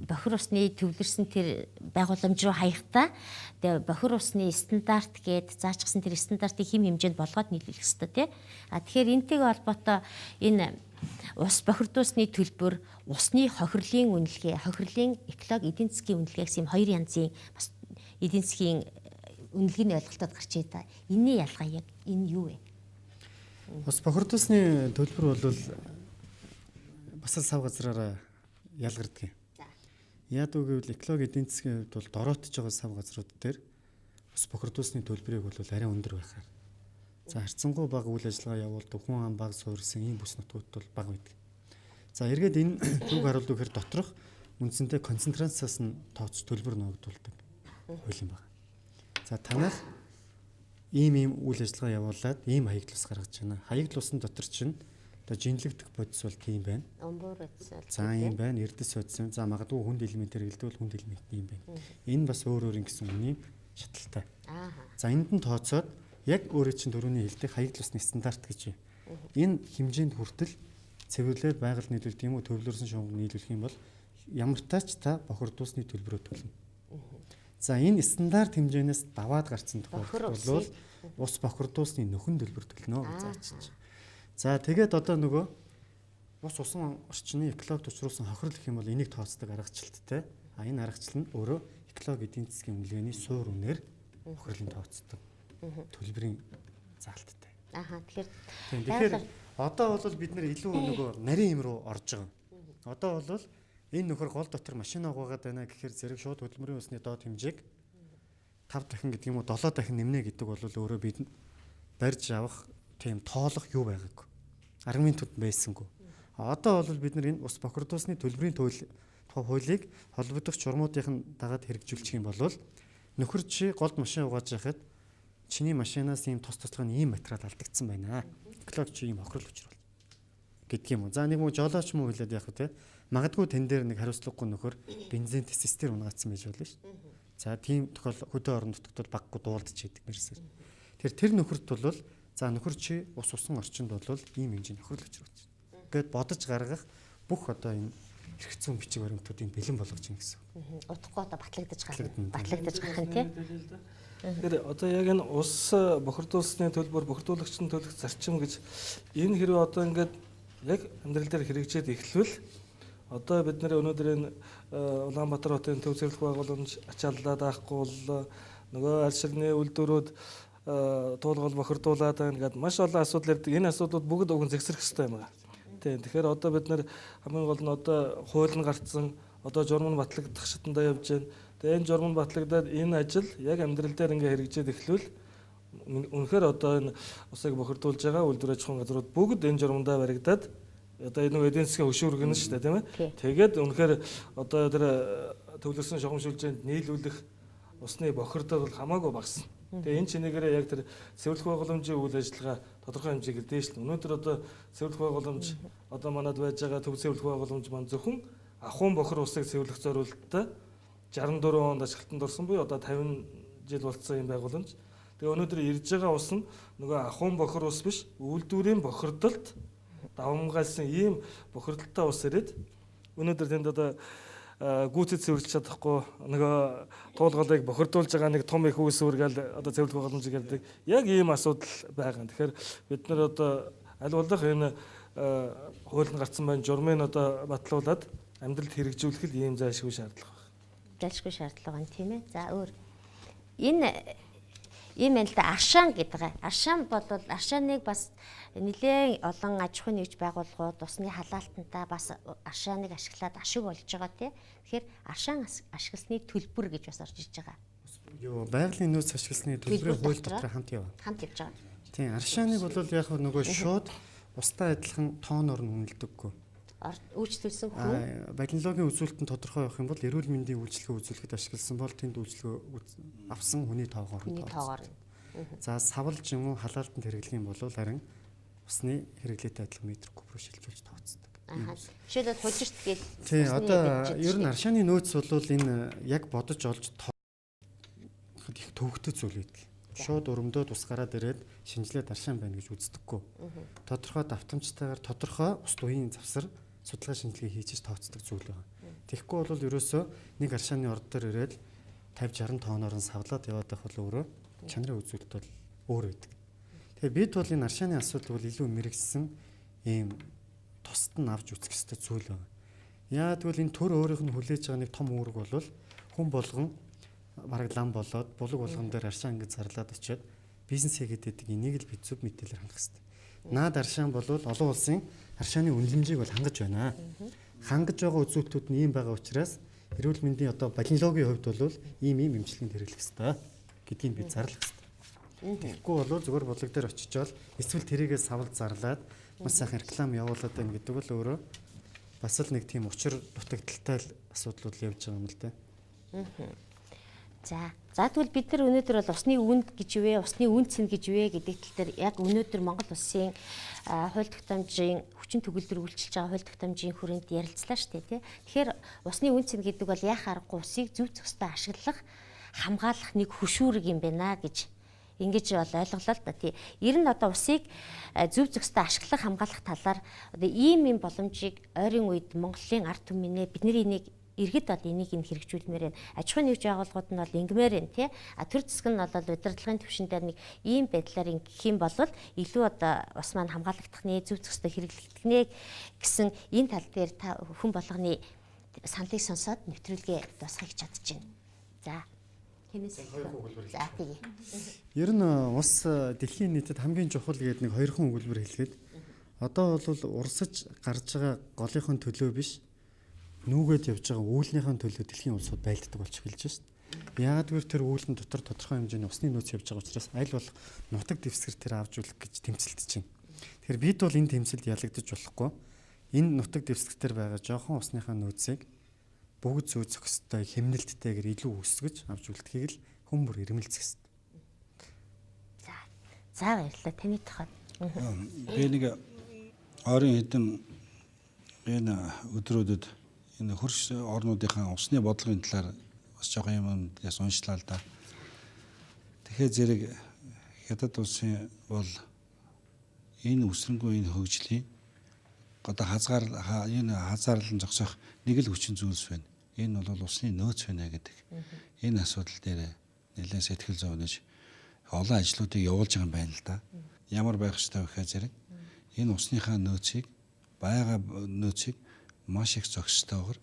бохир усны төвлөрсөн тэр байгууламж руу хаяхдаа тэгээ бохир усны стандарт гээд заачсан тэр стандартыг хэм хэмжээнд болгоод нийлүүлэх ёстой тий. А тэгэхээр энтэйгээ холбоотой энэ ус бохирдуулсны төлбөр, усны хохирлын үнэлгээ, хохирлын экологи эдийн засгийн үнэлгээ гэсэн юм хоёр янзын бас эдийн засгийн үнэлгээний ойлголтод гарч ирээ. Энэний ялгаа яг энэ юу вэ? Ус бохирдуулсны төлбөр бол бас л сав газраараа ялгардаг юм. Яг үгүй гэвэл экологи эдийн засгийн хувьд бол дороотж байгаа сав газрууд дээр ус бохирдуулсны төлбөрийг бол арай өндөр байхаар. За харьцангуй бага үйл ажиллагаа явуулдаг, хүн ам бага суурьсан ийм бүс нутгууд бол бага байдаг. За эргээд энэ түүг харуулдаг гэхээр доторх үндсэндээ концентрациас нь тооц төлбөр ногдуулдаг хууль юм байна. За танах ийм үйл ажиллагаа явуулаад ийм хаягдл ус гаргаж байна. Хаягдл усан дотор чинь одоо жинлэгдэх бодис бол тийм байна. Умбуур бодис бол. За ийм байна. Эрдэс бодис. За магадгүй хүнд элемент хэрэглэдэг бол хүнд элемент ийм байна. Энэ бас өөр өөр ингэсэн үнийн шаталтай. За энд нь тооцоод яг өөрөө чинь түрүүний хэлдэг хаягдл усны стандарт гэж. Энэ хэмжээнд хүртэл цэвэрлээд байгаль нийлүүлдэг юм уу төвлөрсөн шугам нийлүүлэх юм бол ямар тач та бохирдуулсны төлбөрөө төлнө. За энэ стандарт хэмжээнээс даваад гарсан тохиолдолд бол ус бохирдуулсны нөхөн төлбөр төлнө гэж заачиж. За тэгээд одоо нөгөө ус усан орчны экологид учруулсан хохирол гэх юм бол энийг тооцдог аргачлалттай. А энэ аргачлал нь өөрөө экологи эдийн засгийн үнэлгээний суур үнээр хохирлын тооцдог төлбөрийн заалттай. Аха тэгэхээр одоо бол бид нэр илүү нөгөө нарийн юм руу орж байгаа. Одоо бол энэ нөхөр гол дотор машин угаагаад байна гэхээр зэрэг шууд хөдөлмөрийн усны доод хэмжээг 5 дахин гэдэг юм уу 7 дахин нэмнэ гэдэг бол өөрөө бид барьж авах тийм тоолох юу байгаагүй. Аргументууд байсангүй. Одоо бол бид нар энэ ус бохирдуулсны төлбөрийн хуулийг холбогдох журмуудын дагаад хэрэгжүүлчих юм бол нөхөр чи голд машин угааж яхад чиний машинаас ийм тос тослогын ийм материал алдагдсан байна. Экологи чи ийм хохирол учруулна гэдэг юм уу. За нэг муу жолооч муу хэлээд яах вэ те? Магадгүй тэн дээр нэг хариуцлагагүй нөхөр бензин тестостер унгаацсан байж болно шүү. За тийм тохиол хөдөө орон нутагт бол баггүй дуулдаж идэг мэрсээр. Тэр нөхөрт бол за нөхөр чи ус усан орчинд бол ийм хэмжээний хохирол учруулж гээд бодож гаргах бүх одоо энэ эрх зүйн бичиг баримтуудыг бэлэн болгож ийн гэсэн. Утгагүй одоо батлагдаж гарна. Батлагдаж гарах нь тий. Тэгэхээр одоо яг энэ ус бохирдуулсны төлбөр, бохирдуулагчдын төлөх зарчим гэж энэ хэрвээ одоо ингээд яг амьдрал дээр хэрэгжээд эхлвэл одоо бид нэр өнөөдөр энэ Улаанбаатар хотын төв цэвэрлэх байгууламж ачааллаад авахгүй боллоо. Нөгөө альширны үйлдвэрүүд туулгал бохирдуулаад байна гэдээ маш олон асуудал ярьдаг. Энэ асуудлууд бүгд уг нь зэгсрэх ёстой юм байна. Тийм. Тэгэхээр одоо бид нэр хамгийн гол нь одоо хууль нь гарцсан, одоо журам нь батлагдах шатандаа явж байна. Тэгээ энэ журам нь батлагдаад энэ ажил яг амьдрал дээр ингээ хэрэгжээд эхлвэл үнэхээр одоо энэ усыг бохирдуулж байгаа үйлдвэр аж ахуйн газрууд бүгд энэ журамдаа баригдаад одоо энэ нэг эдийн засгийн хөшүүрэг нь шүү дээ, тийм ээ. Тэгээд үнэхээр одоо тэр төвлөрсөн шугам шүлжээнд нийлүүлэх усны бохирдол бол хамаагүй багасна. Тэгээ энэ чинийгээрээ яг тэр цэвэрлэх байгууламжийн үйл ажиллагаа тодорхой хэмжээгээр дээшлэн. Өнөөдөр одоо цэвэрлэх байгууламж одоо манад байж байгаа төв цэвэрлэх байгууламж маань зөвхөн ахуйн бохир усыг цэвэрлэх зориулттай 64 онд ашиглалтанд орсон буюу одоо 50 жил болцсон юм байгууламж. Тэгээ өнөөдөр ирж байгаа ус нь нөгөө ахуйн бохир ус биш, үйлдвэрийн бохирдолд давамгайлсан ийм бохирдолтой ус ирээд өнөөдөр тэнд одоо гүйцэд цэвэрлж чадахгүй нөгөө туулгалыг бохирдуулж байгаа нэг том их үүсвэр гээл одоо цэвэрлэх байгууламж гэдэг яг ийм асуудал байгаа. Тэгэхээр бид нар одоо аль болох энэ хууль нь гарцсан байна, журмын одоо батлуулаад амьдралд хэрэгжүүлэх л ийм зайлшгүй шаардлага байна. Зайлшгүй шаардлага байна, тийм ээ. За өөр энэ ийм байна л да, аршаан гэдэг. Аршаан бол аршааныг бас нэлээд олон аж ахуйн нэгж байгууллагууд усны халаалтантаа бас аршааныг ашиглаад ашиг олж байгаа тий. Тэгэхээр аршаан ашигласны төлбөр гэж бас орж иж байгаа. Юу байгалийн нөөц ашигласны төлбөрийн хууль дотор хамт яваа. Хамт явж байгаа. Тийм, аршааныг бол яг нөгөө шууд устай адилхан тооноор нь үнэлдэггүй. Үйлчлүүлсэн хүн балиологийн үзүүлэлт нь тодорхой байх юм бол эрүүл мэндийн үйлчилгээ үзүүлэхэд ашигласан бол тэнд үйлчилгээ авсан хүний тоогоор нь тооцдог. За савлж юм уу халаалтанд хэрэглэх юм бол харин усны хэрэглээтэй адилхан метр куб руу шилжүүлж тооцдог. Жишээлбэл хужирт гээл. Тийм, одоо ер нь аршааны нөөц бол энэ яг бодож олж тооход их төвөгтэй зүйл байдаг. Шууд өрөмдөө тус гараад ирээд шинжилээд аршаан байна гэж үздэггүй. Тодорхой давтамжтайгаар тодорхой ус туяын завсар судалгаа шинжилгээ хийж тооцдог зүйл байна. Тэгэхгүй бол ерөөсөө нэг аршааны орд дээр ирээд 50 60 тооноор нь савлаад яваад байх бол өөрөө чанарын үзүүлэлт бол өөр байдаг. Тэгэхээр бид бол энэ аршааны асуудал бол илүү мэрэгсэн ийм тусад нь авч үзэх ёстой зүйл байна. Яа тэгвэл энэ төр өөрийнх нь хүлээж байгаа нэг том үүрэг бол хүн болгон бараг лам болоод булаг болгон дээр аршаан ингэж зарлаад очиод бизнес хийгээд байдаг энийг л бид зөв мэдээлэлээр хангах хэрэгтэй. Наад аршаан бол олон улсын аршааны үнэлэмжийг бол хангаж байна. Хангаж байгаа үзүүлэлтүүд нь ийм байгаа учраас эрүүл мэндийн одоо балиологийн хувьд бол ийм ийм эмчилгээнд хэрэглэх ёстой гэдгийг бид зарлах ёстой. Тэгэхгүй бол зүгээр булаг дээр очичоол эсвэл тэрийгээ савлд зарлаад маш сайхан реклам явуулаад байна гэдэг бол өөрөө бас л нэг тийм учир дутагдaltaй асуудлууд явж байгаа юм л да. За тэгвэл бид нар өнөөдөр бол усны үнд гэж вэ, усны үн цэн гэж вэ гэдэг тал дээр яг өнөөдөр Монгол улсын хууль тогтоомжийн хүчин төгөлдөр үйлчилж байгаа хууль тогтоомжийн хүрээнд ярилцлаа шүү дээ, тий. Тэгэхээр усны үн цэн гэдэг бол яах аргагүй усыг зөв зохистой ашиглах, хамгаалах нэг хөшүүрэг юм байна гэж ингэж бол ойлголоо л да, тий. Ер нь одоо усыг зөв зохистой ашиглах, хамгаалах талаар одоо ийм юм боломжийг ойрын үед Монголын ард түмнээ бидний энийг иргэд бол энийг нь хэрэгжүүлмээр байна. Аж ахуйн нэгж байгууллагууд нь бол ингэмээр байна, тий. А төр засаг нь бол удирдлагын түвшин дээр нэг ийм байдлаар ингэх юм бол илүү одоо ус маань хамгаалагдах нэ, зөв зохистой хэрэглэгдэх нэ гэсэн энэ тал дээр та хүн болгоны саналыг сонсоод нэвтрүүлгээ дуусгах чадж байна. За хинээс за тэгье. Ер нь ус дэлхийн нийтэд хамгийн чухал гэдэг нэг хоёрхан өгүүлбэр хэлэхэд одоо бол урсаж гарч байгаа голынхон төлөө биш нүүгээд явж байгаа үүлнийхэн төлөө дэлхийн улсууд байлддаг болж эхэлж байна шүү дээ. Яагаад гэвэл тэр үүлэн дотор тодорхой хэмжээний усны нөөц явж байгаа учраас аль болох нутаг дэвсгэр тэр авч үлэх гэж тэмцэлдэж байна. Тэгэхээр бид бол энэ тэмцэлд ялагдаж болохгүй. Энэ нутаг дэвсгэр дээр байгаа жоохон усныхаа нөөцийг бүгд зүй зохистой хэмнэлттэйгээр илүү өсгөж авч үлдэхийг л хүн бүр ирмэлцэх ёстой. За баярлалаа. Таны тухай. Би нэг ойрын хэдэн энэ өдрүүдэд энэ хөрш орнуудынхаа усны бодлогын талаар бас жоохон юм яс уншлаа л да. Тэгэхээр зэрэг Хятад улсын бол энэ өсрөнгүй энэ хөгжлийн одоо хазгаар энэ хазаарлан зогсоох нэг л хүчин зүйлс байна. Энэ бол усны нөөц байна гэдэг. Энэ асуудал дээр Нэлээд сэтгэл зүй өнөж олон ажлуудыг явуулж байгаа юм байна л да. Ямар байх ёстой вэ гэхээр зэрэг энэ усныхаа нөөцийг байгаа нөөцийг маш их зохистойгоор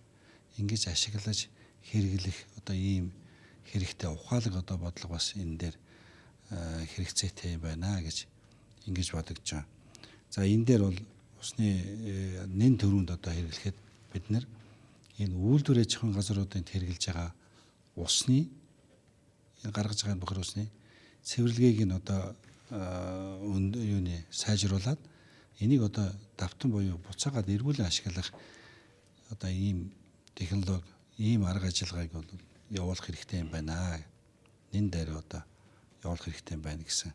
ингэж ашиглаж хэрэглэх одоо ийм хэрэгтэй ухаалаг одоо бодлого бас энэ дээр хэрэгцээтэй юм байна гэж ингэж бодогдож байгаа. За энэ дээр бол усны нэн төрөнд одоо хэрэглэхэд бид нэр энэ үйлдвэр аж ахуйн газруудад хэрэглэж байгаа усны гаргаж байгаа бохир усны цэвэрлэгийг нь одоо юуны сайжруулад энийг одоо давтан буюу буцаагаад эргүүлэн ашиглах одоо ийм технологи, ийм арга ажиллагааг бол явуулах хэрэгтэй юм байна. Нэн дээр одоо явуулах хэрэгтэй юм байна гэсэн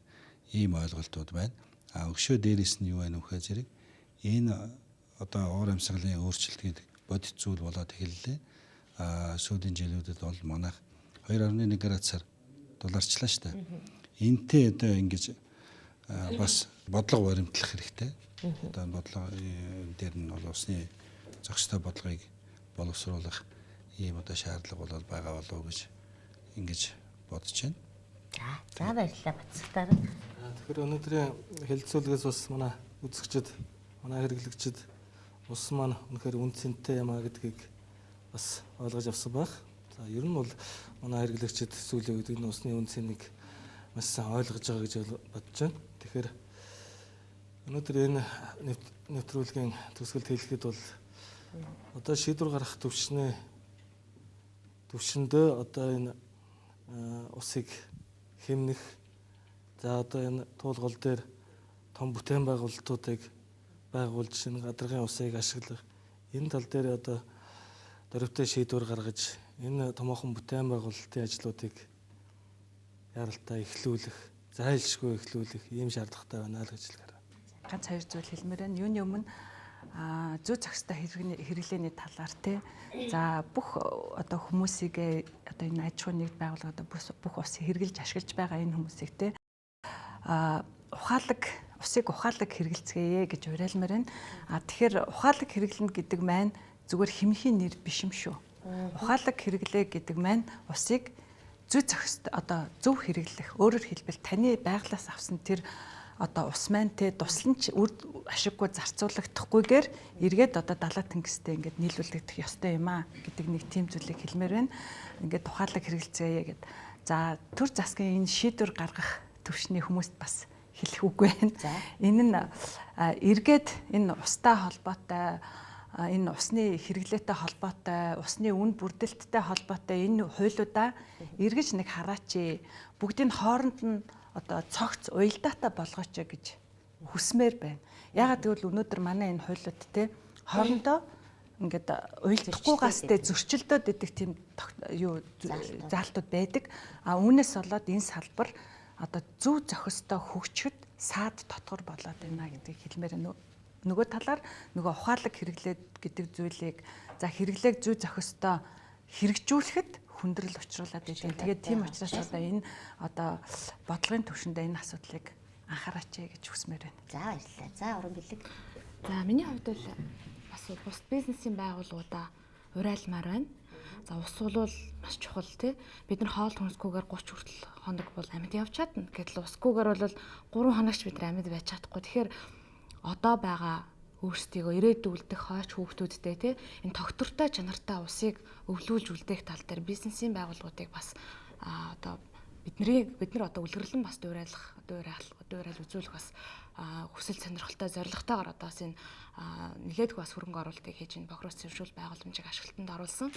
ийм ойлголтууд байна. А өшөө дээрээс нь юу байна вэ гэхээр зэрэг энэ одоо уур амьсгалын өөрчлөлт гэдэг бодит зүйл болоод эхэллээ. А сүүлийн жилүүдэд бол манайх 2.1 градусаар дулаарчлаа шүү дээ. Энтэй одоо ингэж бас бодлого баримтлах хэрэгтэй. Одоо бодлого дээр нь бол усны зохистой бодлогыг боловсруулах ийм одоо шаардлага бол байгаа болов уу гэж ингэж бодож байна. За баярлалаа Бацгатаар. Тэгэхээр өнөөдрийн хэлэлцүүлгээс бас манай үзэгчид, манай хэрэглэгчид ус маань үнэхээр үн цэнтэй юм а гэдгийг бас ойлгож авсан байх. За ер нь бол манай хэрэглэгчид сүүлийн үед энэ усны үн цэнийг маш сайн ойлгож байгаа гэж бодож байна. Тэгэхээр өнөөдөр энэ нэвтрүүлгийн төгсгөлд хэлэхэд бол одоо шийдвэр гаргах төвшөндөө одоо энэ усыг хэмнэх, за одоо энэ туулгал дээр том бүтээн байгуулалтуудыг байгуулж энэ гадаргын усыг ашиглах энэ тал дээр одоо дөрвтэй шийдвэр гаргаж энэ томоохон бүтээн байгуулалтын ажлуудыг яралтай эхлүүлэх, зайлшгүй эхлүүлэх ийм шаардлагатай байна л гэж хэлгээр. Ганц хоёр зүйл хэлмээр байна. Юуны өмнө зүй зохистой хэрэглээний талаар те. За бүх одоо хүмүүсийг одоо энэ аж ахуйн нэгд байгууллага одоо бүх ус хэрэглэж ашиглаж байгаа энэ хүмүүсийг те ухаалаг усыг ухаалаг хэрэгэлцгээе гэж уриалмаар байна. А тэгэхээр ухаалаг хэрэглэнэ гэдэг маань зүгээр хэмхийн нэр биш юм шүү. Ухаалаг хэрэглээ гэдэг маань усыг зүй зохистой одоо зөв хэрэглэх. Өөрөөр хэлбэл таны байглаас авсан тэр одоо ус маань те тусламж үр ашиггүй зарцуулагдахгүйгээр эргээд одоо далаа тэнгистэй ингээд нийлүүлэгдэх ёстой юм а гэдэг нэг тийм зүйлийг хэлмээр байна. Ингээд ухаалаг хэрэгэлцгээе гэд. За төр засгийн энэ шийдвэр гаргах төвшний хүмүүст бас хэлэх үг байна. Энэ нь эргээд энэ устай холбоотой, энэ усны хэрэглээтэй холбоотой, усны үн бүрдэлттэй холбоотой энэ хуулиудаа эргэж нэг хараач. Бүгдийг хооронд нь одоо цогц уялдаатай болгооч гэж хүсмээр байна. Яагаад гэвэл өнөөдөр манай энэ хуулиуд те хоорондоо ингээд уялдахгүйгаас те зөрчилдөд идэх тийм юу заалтууд байдаг. А үүнээс болоод энэ салбар одоо зөв зохистой хөгжихэд саад дотгор болоод байна гэдгийг хэлмээр байна. Нөгөө талаар нөгөө ухаалаг хэрэглээ гэдэг зүйлийг за хэрэглээг зүй зохистой хэрэгжүүлэхэд хүндрэл учруулад байдаг. Тэгээд тийм учраас одоо энэ одоо бодлогын төвшөндөө энэ асуудлыг анхаараач гэж хүсмээр байна. За баярлалаа. За уран бэлэг. За миний хувьд бол бас бус бизнесийн байгууллагуудаа уриалмаар байна. За ус бол маш чухал тий. Бид нар хоол хүнсгүйгээр 30 хүртэл хоног бол амьд явж чадна. Гэтэл усгүйгээр бол 3 хоногч бид нар амьд байж чадахгүй. Тэгэхээр одоо байгаа өөрсдийгөө ирээдүйд үлдэх хойч хүүхдүүдтэй тий энэ тогтвортой чанартай усыг өвлүүлж үлдээх тал дээр бизнесийн байгууллагуудыг бас одоо бид нар одоо үлгэрлэн бас дуурал үзүүлэх бас хүсэл сонирхолтой зорилготойгоор одоо бас энэ нэлээдгүй бас хөрөнгө оруулалтыг хийж энэ бохроос цэвэршүүл байгууламжийг ашиглалтанд оруулсан.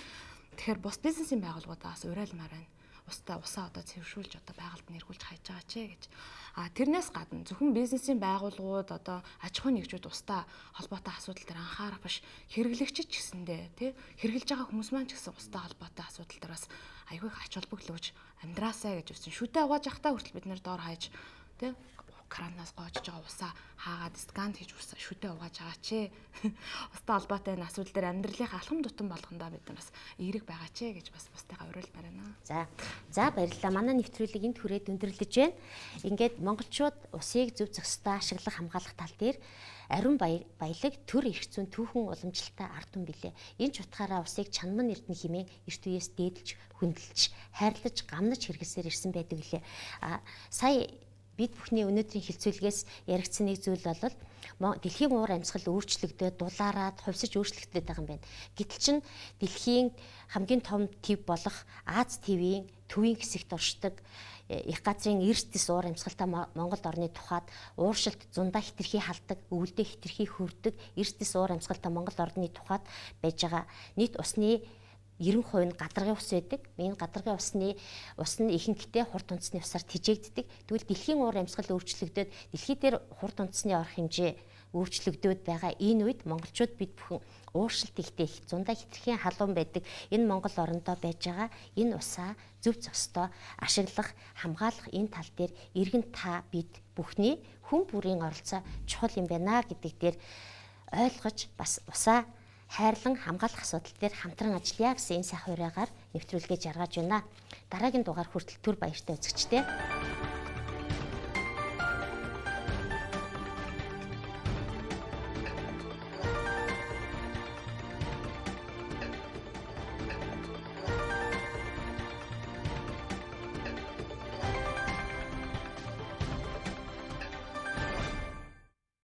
Тэгэхээр бус бизнесийн байгууллагуудаа бас уриалмаар байна. Усаа одоо цэвэршүүлж одоо байгальд нь эргүүлж хайж байгаа ч гэж. А тэрнээс гадна зөвхөн бизнесийн байгууллагууд одоо аж ахуйн нэгжүүд устай холбоотой асуудал дээр анхаарах биш, хэрэглэгчид ч гэсэндээ тий хэрэглэж байгаа хүмүүс маань ч гэсэн устай холбоотой асуудал дээр бас айгүй их ач холбогдол өгж амьдраасай гэж үсэн. Шүдэ угааж явахдаа хүртэл бид нэр доор хайж тий кранаас гоожж байгаа усаа хаагаад скан хийж ус шүдэ угааж байгаач. Устай холбоотой энэ асуудал дээр амьдралынхаа алхам тутам болгондоо бид нар бас эерэг байгаач гэж бас бусдыгаа уриалмаар байна. За баярлалаа. Манай нэвтрүүлэг энд хүрээд өндөрлөж байна. Ингээд монголчууд усыг зөв зохистой ашиглах, хамгаалах тал дээр ариун баялаг төр эрх зүйн түүхэн уламжлалтай ард түмэн билээ. Энэ ч утгаараа усыг чанман эрдэнэ хэмээн эрт үеэс дээдэлж, хүндэлж, хайрлаж, гамнаж хэрэглэсээр ирсэн байдаг лээ. Сая бид бүхний өнөөдрийн хэлцүүлгээс яригдсан нэг зүйл бол дэлхийн уур амьсгал өөрчлөгдөөд, дулаараад, хувьсаж өөрчлөгдөд байгаа юм байна. Гэтэл чин дэлхийн хамгийн том төв болох Аз тивийн төвийн хэсэгт оршдог их газрын эрсдэс уур амьсгалтай Монгол орны тухайд ууршилт зундаа хэтэрхий халдаг, өвөлдөө хэтэрхий хөрдөг эрсдэс уур амьсгалтай Монгол орны тухайд байж байгаа нийт усны 90% нь гадаргын ус байдаг. Энэ гадаргын усны ус нь ихэнхдээ хурд унцны усаар тэжээгддэг. Тэгвэл дэлхийн уур амьсгал өөрчлөгдөөд дэлхий дээр хурд унцны орох хэмжээ өөрчлөгдөөд байгаа энэ үед монголчууд бид бүхэн ууршилт ихтэй их зундаа хэтэрхий халуун байдаг энэ Монгол орондоо байж байгаа энэ усаа зөв зохистой ашиглах, хамгаалах энэ тал дээр иргэн та бид бүхний хүн бүрийн оролцоо чухал юм байна гэдэг дээр ойлгож бас усаа хайрлан хамгаалах асуудал дээр хамтран ажиллая гэсэн энэ сайхан уриагаар нэвтрүүлгээ жаргаж байна. Дараагийн дугаар хүртэл түр баяртай үзэгчдээ.